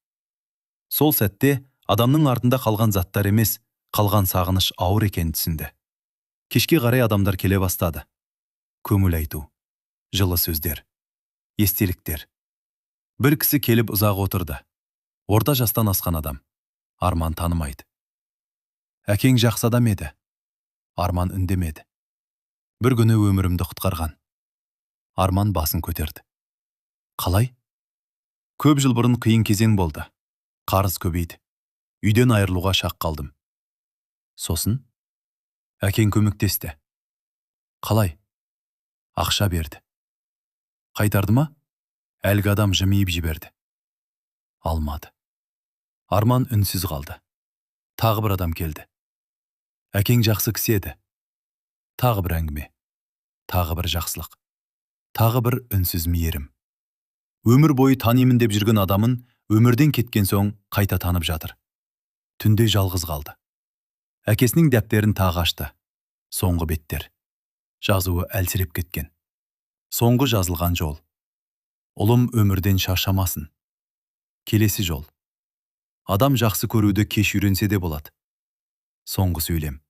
Speaker 2: Сол сәтте адамның артында қалған заттар емес, қалған сағыныш ауыр екенін түсінді. Кешке қарай адамдар келе бастады. Көңіл айту, жылы сөздер, естеліктер. Бір кісі келіп ұзақ отырды. Орта жастан асқан адам. Арман танымайды. «Әкең жақсы адам еді». Арман үндемеді. «Бір күні өмірімді құтқарған». Арман басын көтерді. «Қалай?» «Көп жыл бұрын қиын кезең болды. Қарыз көбейді. Үйден айырылуға шақ қалдым. Сосын әкең көмектесті». «Қалай?» «Ақша берді». «Қайтарды ма?» Әлгі адам жымиып жіберді. «Алмады». Арман үнсіз қалды. Тағы бір адам келді. «Әкең жақсы кісі еді». Тағы бір әңгіме. Тағы бір жақсылық. Тағы бір үнсіз мейірім. Өмір бойы танимын деп жүрген адамын өмірден кеткен соң қайта танып жатыр. Түнде жалғыз қалды. Әкесінің дәптерін тағы ашты. Соңғы беттер. Жазуы әлсіреп кеткен. Соңғы жазылған жол: «Ұлым өмірден шаршамасын». Келесі жол: «Адам жақсы көруді кеш үйренсе де болады». Соңғы сөйлем: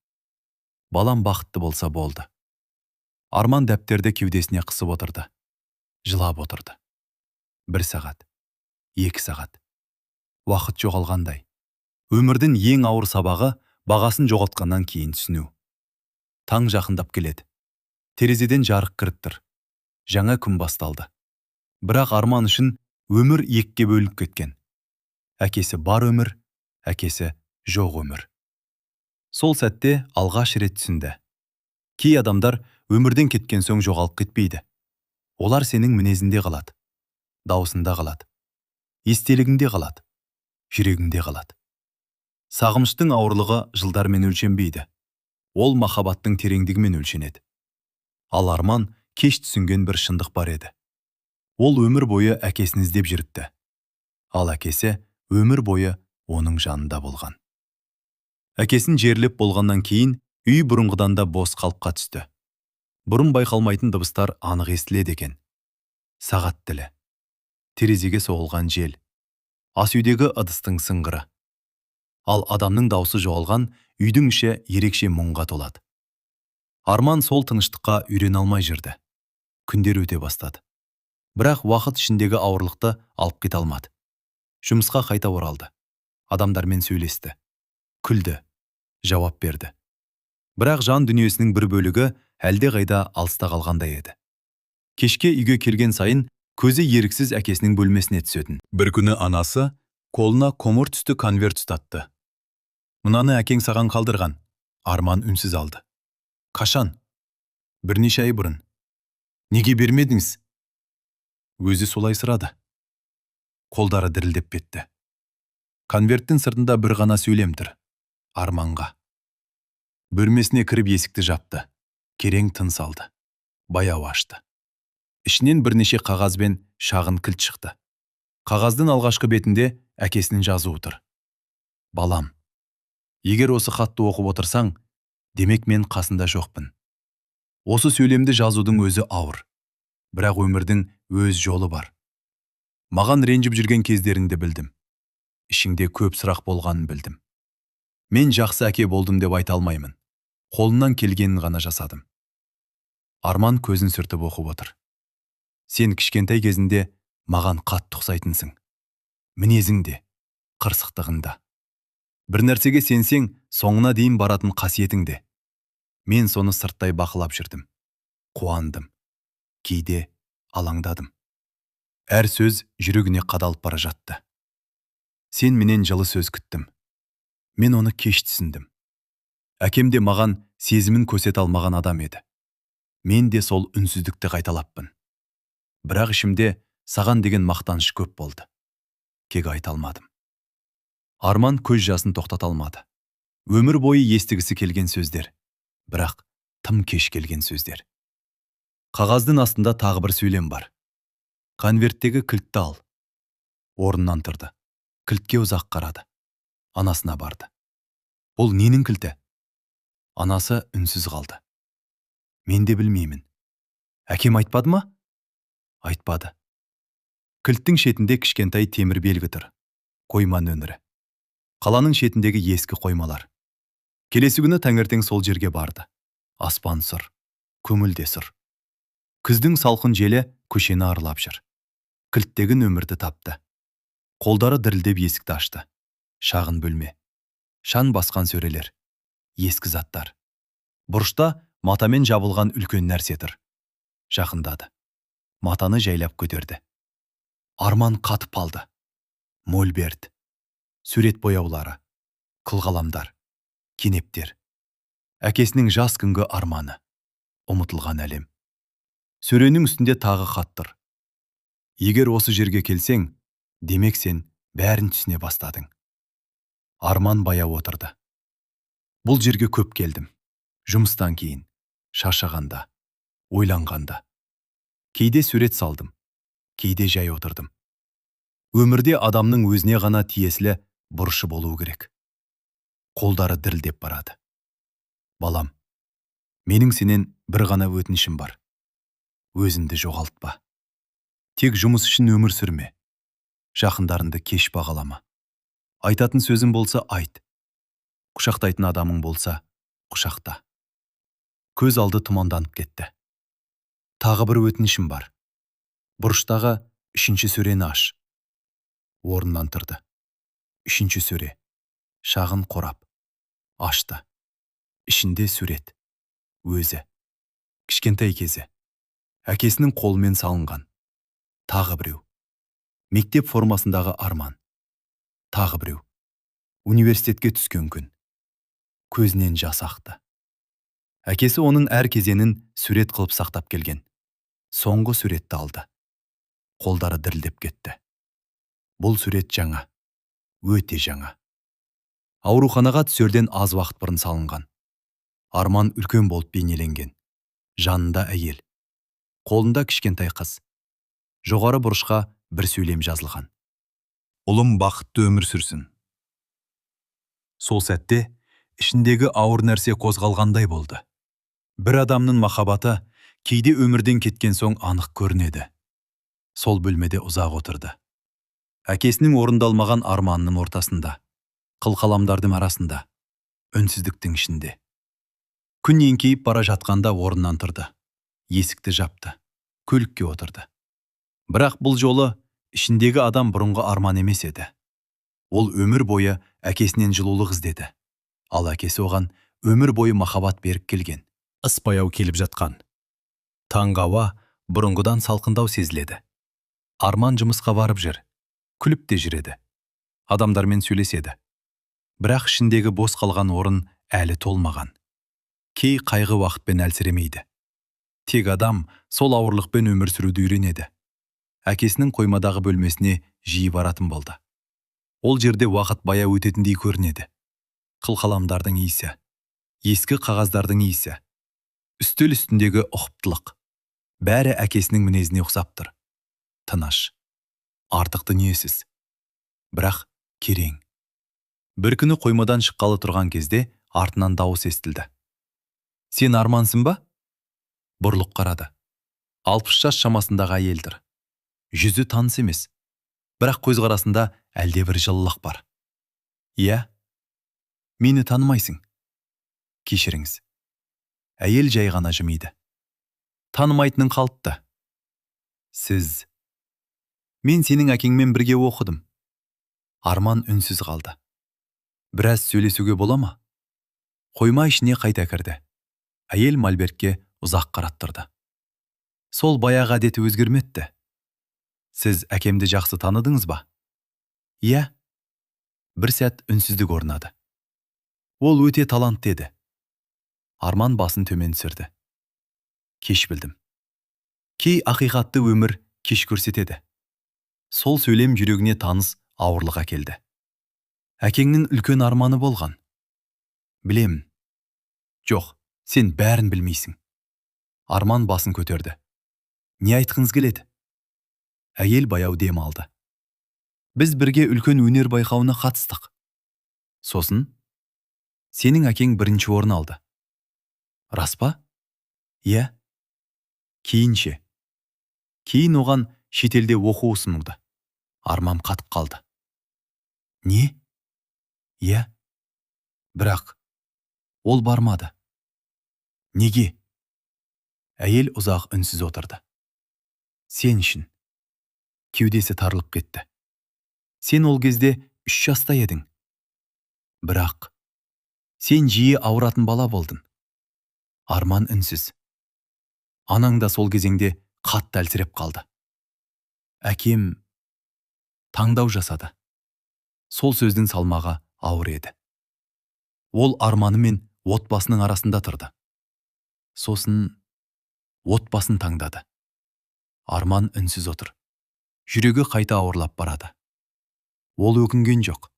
Speaker 2: «Балам бақытты болса болды». Арман дәптерді кеудесіне қысып отырды. Жылап отырды. Бір сағат, 2 сағат. Уақыт жоғалғандай. Өмірдің ең ауыр сабағы – бағасын жоғалтқаннан кейін түсіну. Таң жақындап келеді. Терезеден жарық кіріп тұр. Жаңа күн басталды. Бірақ Арман үшін өмір екіге бөлініп кеткен: әкесі бар өмір, әкесі жоқ өмір. Сол сәтте алғаш рет түсінді: кей адамдар өмірден кеткен соң жоғалып кетпейді. Олар сенің мінезінде қалады, даусында қалады, естелігіңде қалады, жүрегіңде қалады. Сағыныштың ауырлығы жылдармен өлшенбейді. Ол махаббаттың тереңдігімен өлшенеді. Ал Арман кеш түсінген бір шындық бар еді: ол өмір бойы әкесін іздеп жүріпті, ал әкесі өмір бойы оның жанында болған. Әкесін жерлеп болғаннан кейін үй бұрынғыдан да бос қалыпқа түсті. Бұрын байқалмайтын дыбыстар анық естіледі екен: сағат тілі, терезеге соғылған жел, ас үйдегі ыдыстың сыңғыры. Ал адамның даусы жоғалған үйдің іші ерекше мұңға толады. Арман сол тыныштыққа үйрене алмай жүрді. Күндер өте бастады, бірақ уақыт ішіндегі ауырлықты алып кете алмады. Жұмысқа қайта оралды. Адамдармен сөйлесті, күлді, жауап берді. Бірақ жан дүниесінің бір бөлігі әлдеқайда алыста қалғандай еді. Кешке үйге келген сайын көзі еріксіз әкесінің бөлмесіне түсетін. Бір күні анасы қолына қоңыр түсті конверт ұстатты. «Мынаны әкең саған қалдырған». Арман үнсіз алды. «Қашан?» «Бірнеше ай бұрын». «Неге бермедіңіз?» Өзі солай сұрады. Қолдары дірілдеп кетті. Конверттің сыртында бір ғана сөйлем тұр: «Арманға». Бөлмесіне кіріп, есікті жапты. Керең тыныс алды. Баяу ашты. Ішінен бірнеше қағаз бен шағын кілт шықты.
Speaker 1: Қағаздың алғашқы бетінде әкесінің жазуы тұр. Балам, егер осы хатты оқып отырсаң, демек мен қасында жоқпын. Осы сөйлемді жазудың өзі ауыр. Бірақ өмірдің өз жолы бар. Маған ренжіп жүрген кездеріңді білдім. Ішіңде көп сұрақ болғанын білдім. Мен жақсы әке болдым деп айта алмаймын. Қолымнан келгенін ғана жасадым. Арман көзін сүртіп оқып отыр. Сен кішкентай кезінде маған қатты ұқсайтынсың. Мінезің де, қырсықтығың да. Бір нәрсеге сенсең, соңына дейін баратын қасиетің де. Мен соны сырттай бақылап жүрдім. Қуандым. Кейде алаңдадым. Әр сөз жүрегіне қадалып бара жатты. Сен менен жылы сөз күттім. Мен оны кеш түсіндім. Әкем де маған сезімін көрсете алмаған адам еді. Мен де сол үнсіздікті қайталаппын. Бірақ ішімде саған деген мақтаныш көп болды. Кек айта алмадым. Арман көз жасын тоқтата алмады. Өмір бойы естігісі келген сөздер, бірақ тым кеш келген сөздер. Қағаздың астында тағы бір сөйлем бар. Конверттегі кілтті ал. Орнынан тұрды. Кілтке ұзақ қарады. Анасына барды. Бұл ненің кілті? Анасы үнсіз қалды. Мен де білмеймін. Әкем айтпады ма? Айтпады. Кілттің шетінде кішкентай темір белгі тұр. Қойма нөмірі. Қаланың шетіндегі ескі қоймалар. Келесі күні таңертең сол жерге барды. Аспан сұр, көңіл де сұр. Күздің салқын желі көшені аралап жүр. Кілттегі нөмірді тапты. Қолдары дірілдеп есікті ашты. Шағын бөлме. Шаң басқан сөрелер. Ескі заттар. Бұрышта матамен жабылған үлкен нәрсе тұр. Жақындады. Матаны жайлап көтерді. Арман қатып қалды. Мольберт. Сурет бояулары. Қылқаламдар. Кенептер. Әкесінің жас күнгі арманы. Ұмытылған әлем. Сөренің үстінде тағы хат тұр. Егер осы жерге келсең, демек сен бәрін түсіне бастадың. Арман баяу отырды. Бұл жерге көп келдім. Жұмыстан кейін, шаршағанда, ойланғанда. Кейде сурет салдым, кейде жай отырдым. Өмірде адамның өзіне ғана тиесілі бұрышы болуы керек. Қолдары дірілдеп барады. Балам, менің сенен бір ғана өтінішім бар. Өзіңді жоғалтпа. Тек жұмыс үшін өмір сүрме. Жақындарыңды кеш бағалама. Айтатын сөзің болса айт. Құшақтайтын адамың болса, құшақта. Көз алды тұманданып кетті. Тағы бір өтінішім бар. Бұрыштағы үшінші сөрені аш. Орнынан тұрды. Үшінші сөре. Шағын қорап. Ашты. Ішінде сурет. Өзі. Кішкентай кезі. Әкесінің қолымен салынған. Тағы біреу. Мектеп формасындағы Арман. Тағы біреу. Университетке түскен күн. Көзінен жас ақты. Әкесі оның әр кезеңін сурет қылып сақтап келген. Соңғы суретті алды. Қолдары дірілдеп кетті. Бұл сурет жаңа. Өте жаңа. Ауруханаға түсерден аз уақыт бұрын салынған. Арман үлкен болып бейнеленген. Жанында әйел. Қолында кішкентай қыз. Жоғары бұрышқа бір сөйлем жазылған.
Speaker 2: Ұлым бақытты өмір сүрсін. Сол сәтте ішіндегі ауыр нәрсе қозғалғандай болды.
Speaker 1: Бір адамның махаббаты кейде өмірден кеткен соң анық көрінеді. Сол бөлмеде ұзақ отырды. Әкесінің орындалмаған арманының ортасында, қылқаламдардың арасында, үнсіздіктің ішінде. Күн еңкейіп бара жатқанда орнынан тұрды. Есікті жапты. Көлікке отырды. Бірақ бұл жолы ішіндегі адам бұрынғы Арман емес еді. Ол өмір бойы әкесінен жылулық іздеді. Ал әкесі оған өмір бойы махаббат беріп келген. Ыспаяу келіп жатқан. Таңғы ауа бұрынғыдан салқындау сезіледі. Арман жұмысқа барып жүр. Күліп те жүреді. Адамдармен сөйлеседі. Бірақ ішіндегі бос қалған орын әлі толмаған. Кей қайғы уақытпен әлсіремейді. Тек адам сол ауырлықпен өмір сүруді үйренеді. Әкесінің қоймадағы бөлмесіне жиі баратын болды. Ол жерде уақыт баяу өтетіндей көрінеді. Қылқаламдардың иісі, ескі қағаздардың иісі, үстел үстіндегі ұқыптылық. Бәрі әкесінің мінезіне ұқсап тұр. Тыныш. Артық дүниесіз. Бірақ керең. Бір күні қоймадан шыққалы тұрған кезде артынан дауыс естілді. «Сен Армансың ба?» Бұрылып қарады. 60 жас шамасындағы әйел тұр. Жүзі таныс емес. Бірақ көзқарасында әлдебір жылылық бар. «Иә, мені танымайсың. Кешіріңіз». Әйел жай ғана жымиды. «Танымайтының қалыпты. Сіз... Мен сенің әкеңмен бірге оқыдым». Арман үнсіз қалды. «Біраз сөйлесуге бола ма?» Қойма ішіне қайта кірді. Әйел мольбертке ұзақ қарап тұрды. Сол баяғы әдеті өзгермепті. «Сіз әкемді жақсы таныдыңыз ба?» «Иә». Бір сәт үнсіздік орнады. «Ол өте талантты еді». Арман басын төмен түсірді. «Кеш білдім. Кей ақиқатты өмір кеш көрсетеді». Сол сөйлем жүрегіне таныс ауырлық әкелді. «Әкеңнің үлкен арманы болған». «Білемін». «Жоқ, сен бәрін білмейсің». Арман басын көтерді. «Не айтқыңыз келеді?» Әйел баяу дем алды. «Біз бірге үлкен өнер байқауына қатыстық. Сосын сенің әкең бірінші орын алды». «Рас па?» «Иә». «Кейін ше?» «Кейін оған шетелде оқу ұсынылды». Арман қатып қалды. «Не?» «Иә». «Бірақ ол бармады». «Неге?» Әйел ұзақ үнсіз отырды. «Сен үшін». Кеудесі тарылып кетті. «Сен ол кезде 3 жаста едің. Бірақ сен жиі ауыратын бала болдың». Арман үнсіз. «Анаң да сол кезеңде қатты әлсіреп қалды. Әкем таңдау жасады». Сол сөздің салмағы ауыр еді. Ол арманы мен отбасының арасында тұрды. Сосын отбасын таңдады. Арман үнсіз отыр. Жүрегі қайта ауырлап барады. Ол өкінген жоқ.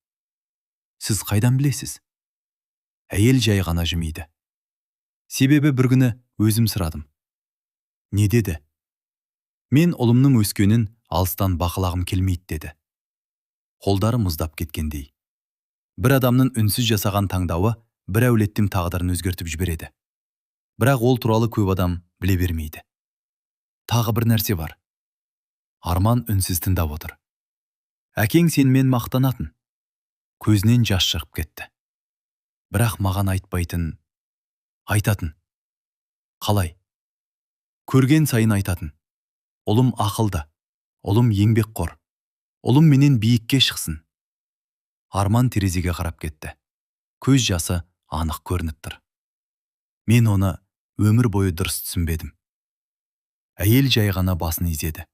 Speaker 1: «Сіз қайдан білесіз?» Әйел жай ғана жымиды. «Себебі бір күні өзім сұрадым». «Не деді?» «Мен ұлымның өскенін алыстан бақылағым келмейді деді». Қолдары мұздап кеткендей. Бір адамның үнсіз жасаған таңдауы бір әулеттің тағдырын өзгертіп жібереді. Бірақ ол туралы көп адам біле бермейді. Тағы бір нәрсе бар. Арман үнсіз тыңдап отыр. «Әкең сенімен мақтанатын». Көзінен жас шығып кетті. «Бірақ маған айтпайтын». «Айтатын». «Қалай?» «Көрген сайын айтатын. Ұлым ақылды, ұлым еңбекқор, ұлым менен биікке шықсын». Арман терезеге қарап кетті. Көз жасы анық көрініп тұр. «Мен оны өмір бойы дұрыс түсінбедім». Әйел жай ғана басын изеді.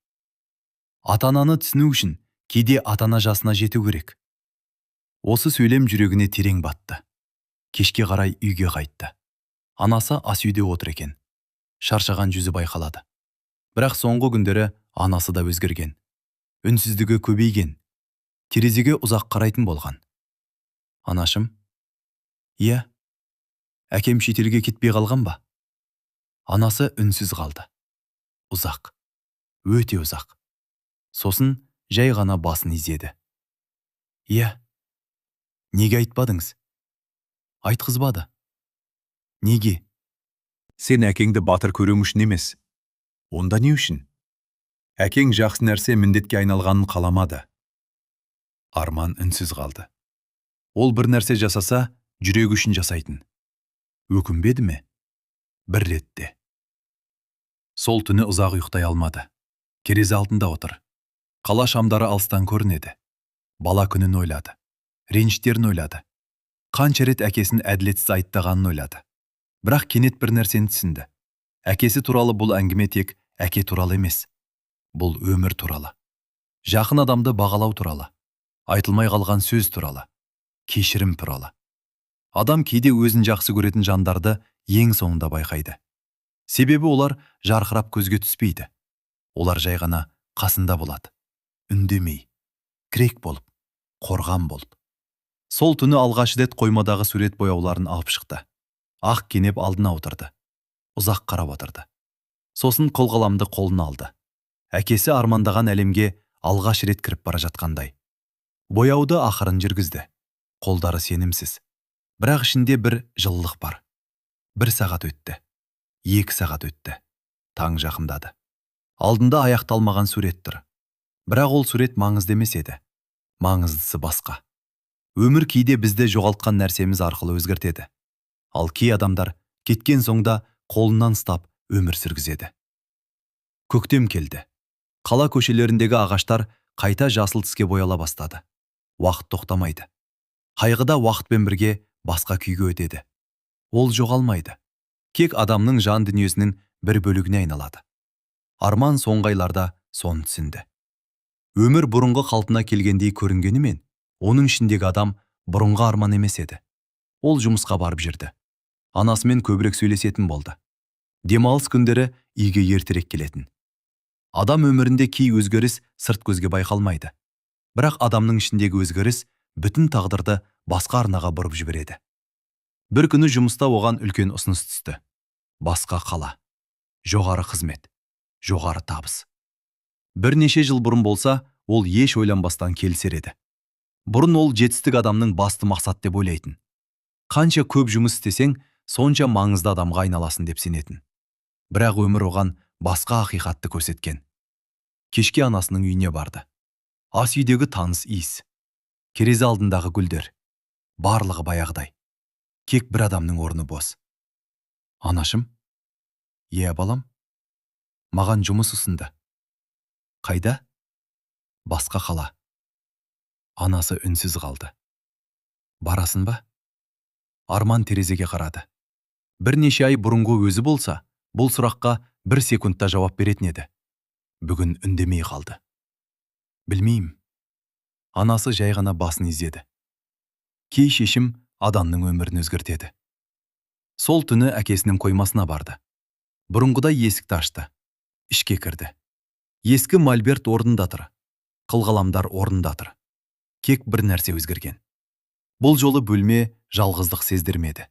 Speaker 1: «Ата-ананы түсіну үшін кейде ата-ана жасына жету керек». Осы сөйлем жүрегіне терең батты. Кешке қарай үйге қайтты. Анасы ас үйде отыр екен. Шаршаған жүзі байқалады. Бірақ соңғы күндері анасы да өзгерген. Үнсіздігі көбейген. Терезеге ұзақ қарайтын болған. «Анашым?» «Иә». «Әкем шетелге кетпей қалған ба?» Анасы үнсіз қалды. Ұзақ. Өте ұзақ. Сосын жай ғана басын изеді. «Иә». «Неге айтпадыңыз?» «Айтқызбады». «Неге?»
Speaker 2: Сен әкеңді батыр көруің үшін емес. Онда не үшін? Әкең жақсы нәрсе міндетке айналғанын қаламады.
Speaker 1: Арман үнсіз қалды. Ол бір нәрсе жасаса, жүрегі үшін жасайтын. Өкінбеді ме? Бір ретте. Сол түні ұзақ ұйықтай алмады. Терезе алдында отыр. Қала шамдары алыстан көрінеді. Бала күнін ойлады. Реніштерін ойлады. Қанша рет әкесін әділетсіз айыптағанын ойлады. Бірақ кенет бір нәрсені түсінді. Әкесі туралы бұл әңгіме тек әке туралы емес. Бұл өмір туралы. Жақын адамды бағалау туралы. Айтылмай қалған сөз туралы. Кешірім туралы. Адам кейде өзін жақсы көретін жандарды ең соңында байқайды. Себебі олар жарқырап көзге түспейді. Олар жай ғана қасында болады. Үндемей, тірек болып, қорған болып. Сол түні алғаш рет қоймадағы сурет бояуларын алып шықты. Ақ кенеп алдына отырды. Ұзақ қарап отырды. Сосын қолқаламды қолына алды. Әкесі армандаған әлемге Алғаш рет кіріп бара жатқандай. Бояуды ақырын жүргізді. Қолдары сенімсіз. Бірақ ішінде бір жылылық бар. 1 сағат өтті. 2 сағат өтті. Таң жақындады. Алдында аяқталмаған сурет тұр. Бірақ ол сурет маңызды емес еді. Маңыздысы басқа. Өмір кейде бізді жоғалтқан нәрсеміз арқылы өзгертеді. Ал кей адамдар кеткен соң да қолынан ұстап өмір сүргізеді. Көктем келді. Қала көшелеріндегі ағаштар қайта жасыл түске бояла бастады. Уақыт тоқтамайды. Қайғы да уақытпен бірге басқа күйге өтеді. Ол жоғалмайды. Кек адамның жан дүниесінің бір бөлігіне айналады. Арман соңғы айларда соны түсінді. Өмір бұрынғы қалпына келгендей көрінгенімен, оның ішіндегі адам бұрынғы Арман емес еді. Ол жұмысқа барып жүрді. Анасымен көбірек сөйлесетін болды. Демалыс күндері үйге ертерек келетін. Адам өмірінде кей өзгеріс сырт көзге байқалмайды. Бірақ адамның ішіндегі өзгеріс бүтін тағдырды басқа арнаға бұрып жібереді. Бір күні жұмыста оған үлкен ұсыныс түсті. Басқа қала, жоғары қызмет, жоғары табыс. Бірнеше жыл бұрын болса, ол еш ойланбастан келісер еді. Бұрын ол жетістік адамның басты мақсат деп ойлайтын. Қанша көп жұмыс істесең, сонша маңызды адамға айналасың деп сенетін. Бірақ өмір оған басқа ақиқатты көрсеткен. Кешке анасының үйіне барды. Ас үйдегі таныс иіс. Терезе алдындағы гүлдер. Барлығы баяғыдай. Кек бір адамның орны бос. Анашым? Иә, балам. Маған жұмыс ұсынды. Қайда? Басқа қала. Анасы үнсіз қалды. Барасың ба? Арман терезеге қарады. Бірнеше ай бұрынғы өзі болса, бұл сұраққа бір секундта жауап беретін еді. Бүгін үндемей қалды. Білмеймін. Анасы жай ғана басын изеді. Кей шешім адамның өмірін өзгертеді. Сол түні әкесінің қоймасына барды. Бұрынғыдай есікті ашты. Ішке кірді. Ескі мольберт орнында тұр. Қылқаламдар орнында тұр. Кек бір нәрсе өзгерген. Бұл жолы бөлме жалғыздық сездірмеді.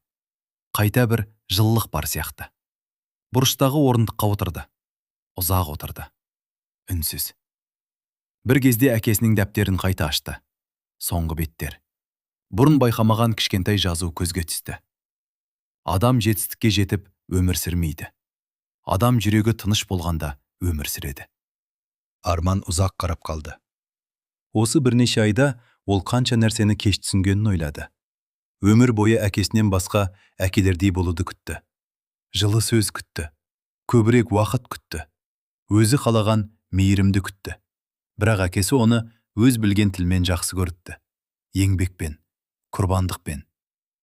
Speaker 1: Қайта бір жылылық бар сияқты. Бұрыштағы орындыққа отырды. Ұзақ отырды. Үнсіз. Бір кезде әкесінің дәптерін қайта ашты. Соңғы беттер. Бұрын байқамаған кішкентай жазу көзге түсті. Адам жетістікке жетіп өмір сүрмейді. Адам жүрегі тыныш болғанда өмір сүреді.
Speaker 2: Арман ұзақ қарап қалды. Осы бірнеше айда ол қанша нәрсені кеш түсінгенін ойлады. Өмір бойы әкесінен басқа әкелердей болуды күтті. Жылы сөз күтті. Көбірек уақыт күтті. Өзі қалаған мейірімді күтті. Бірақ әкесі оны өз білген тілмен жақсы көріпті. Еңбекпен, құрбандықпен,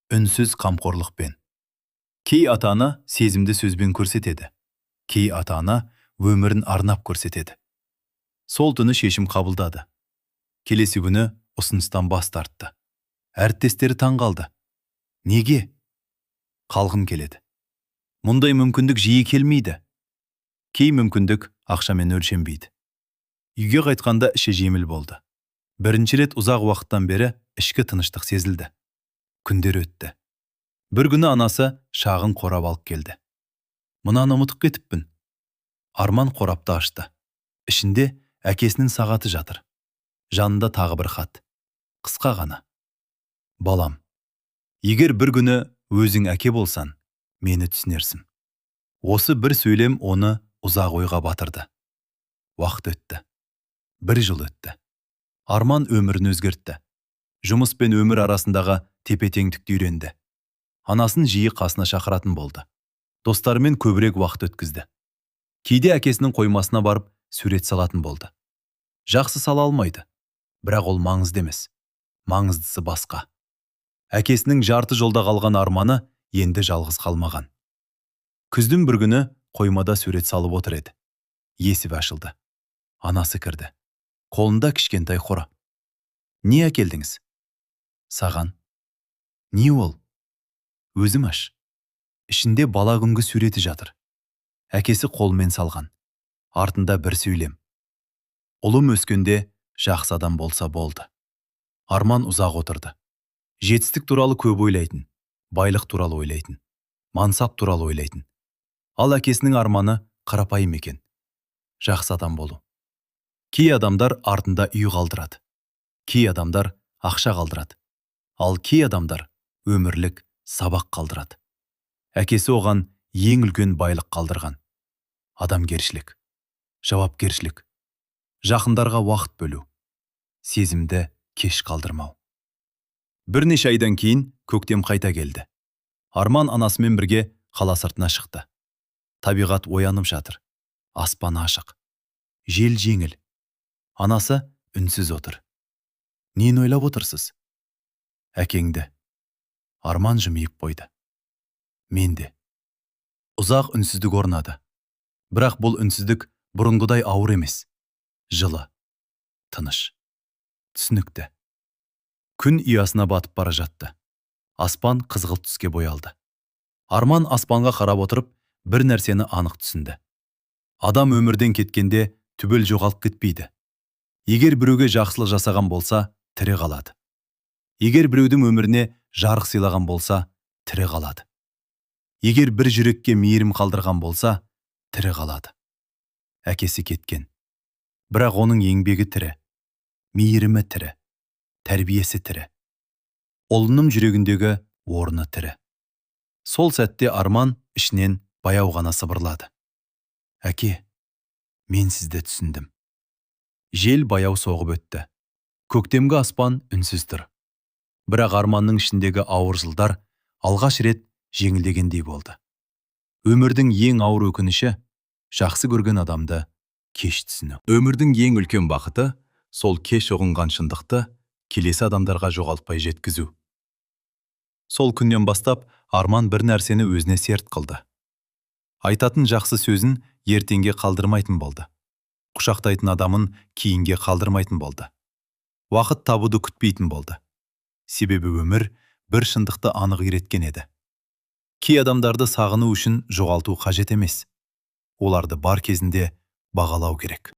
Speaker 2: үнсіз қамқорлықпен. Кей ата-ана сезімді сөзбен көрсетеді. Кей ата-ана өмірін арнап көрсетеді. Сол түні шешім қабылдады. Келесі күні ұсыныстан бас тартты. Әріптестері таң қалды. Неге? Қалғым келеді. Мұндай мүмкіндік жиі келмейді. Кей мүмкіндік ақшамен өлшенбейді. Үйге қайтқанда іші жеңіл болды. Бірінші рет ұзақ уақыттан бері ішкі тыныштық сезілді. Күндер өтті. Бір күні анасы шағын қорап алып келді. Мынаны ұмытып кетіппін. Арман қорапты ашты. Ішінде әкесінің сағаты жатыр. Жанында тағы бір хат. Қысқа ғана. Балам, егер бір күні өзің әке болсан, мені түсінерсің. Осы бір сөйлем оны ұзақ ойға батырды. Уақыт өтті. Бір жыл өтті. Арман өмірін өзгертті. Жұмыс пен өмір арасындағы тепе-теңдікті үйренді. Анасын жиі қасына шақыратын болды. Достарымен көбірек уақыт өткізді. Кейде әкесінің қоймасына барып сурет салатын болды. Жақсы сала алмайды. Бірақ ол маңызды емес. Маңыздысы басқа. Әкесінің жарты жолда қалған арманы енді жалғыз қалмаған. Күздің бір күні қоймада сурет салып отыр еді. Есік ашылды. Анасы кірді. Қолында кішкентай қорап. Не әкелдіңіз? Саған. Не ол? Өзім аш. Ішінде бала күнгі суреті жатыр. Әкесі қолымен салған. Артында бір сөйлем. Ұлым өскенде жақсы адам болса болды. Арман ұзақ отырды. Жетістік туралы көп ойлайтын, байлық туралы ойлайтын, мансап туралы ойлайтын. Ал әкесінің арманы қарапайым екен. Жақсы адам болу.
Speaker 1: Кей адамдар артында үй қалдырады. Кей адамдар ақша қалдырады. Ал кей адамдар өмірлік сабақ қалдырады. Әкесі оған ең үлкен байлық қалдырған. Адамгершілік, жауапкершілік, жақындарға уақыт бөлу, сезімді кеш қалдырмау. Бірнеше айдан кейін көктем қайта келді. Арман анасымен бірге қала сыртына шықты. Табиғат оянып жатыр. Аспан ашық. Жел жеңіл. Анасы үнсіз отыр. Нені ойлап отырсыз? Әкеңді. Арман жымиып қойды. Мен де. Ұзақ үнсіздік орнады. Бірақ бұл үнсіздік бұрынғыдай ауыр емес. Жылы. Тыныш. Түсінікті. Күн ұясына батып бара жатты. Аспан қызғылт түске боялды. Арман аспанға қарап отырып, бір нәрсені анық түсінді. Адам өмірден кеткенде түбел жоғалып кетпейді. Егер біреуге жақсылық жасаған болса, тірі қалады. Егер біреудің өміріне жарық сыйлаған болса, тірі қалады. Егер бір жүрекке мейірім қалдырған болса, тірі қалады. Әкесі кеткен. Бірақ оның еңбегі тірі, мейірімі тірі, тәрбиесі тірі. Ұлының жүрегіндегі орны тірі. Сол сәтте Арман ішінен баяу ғана сыбырлады. Әке, мен сізді түсіндім. Жел баяу соғып өтті. Көктемгі аспан үнсіз тұр. Бірақ Арманның ішіндегі ауыр жылдар алғаш рет жеңілдегендей болды. Өмірдің ең ауыр өкініші жақсы көрген адамды кеш түсіну. Өмірдің ең үлкен бақыты сол кеш ұғынған шындықты келесі адамдарға жоғалтпай жеткізу. Сол күннен бастап Арман бір нәрсені өзіне серт қылды. Айтатын жақсы сөзін ертеңге қалдырмайтын болды. Құшақтайтын адамын кейінге қалдырмайтын болды. Уақыт табуды күтпейтін болды. Себебі өмір бір шындықты анық үйреткен еді. Кей адамдарды сағыну үшін жоғалту қажет емес. Оларды бар кезінде бағалау керек.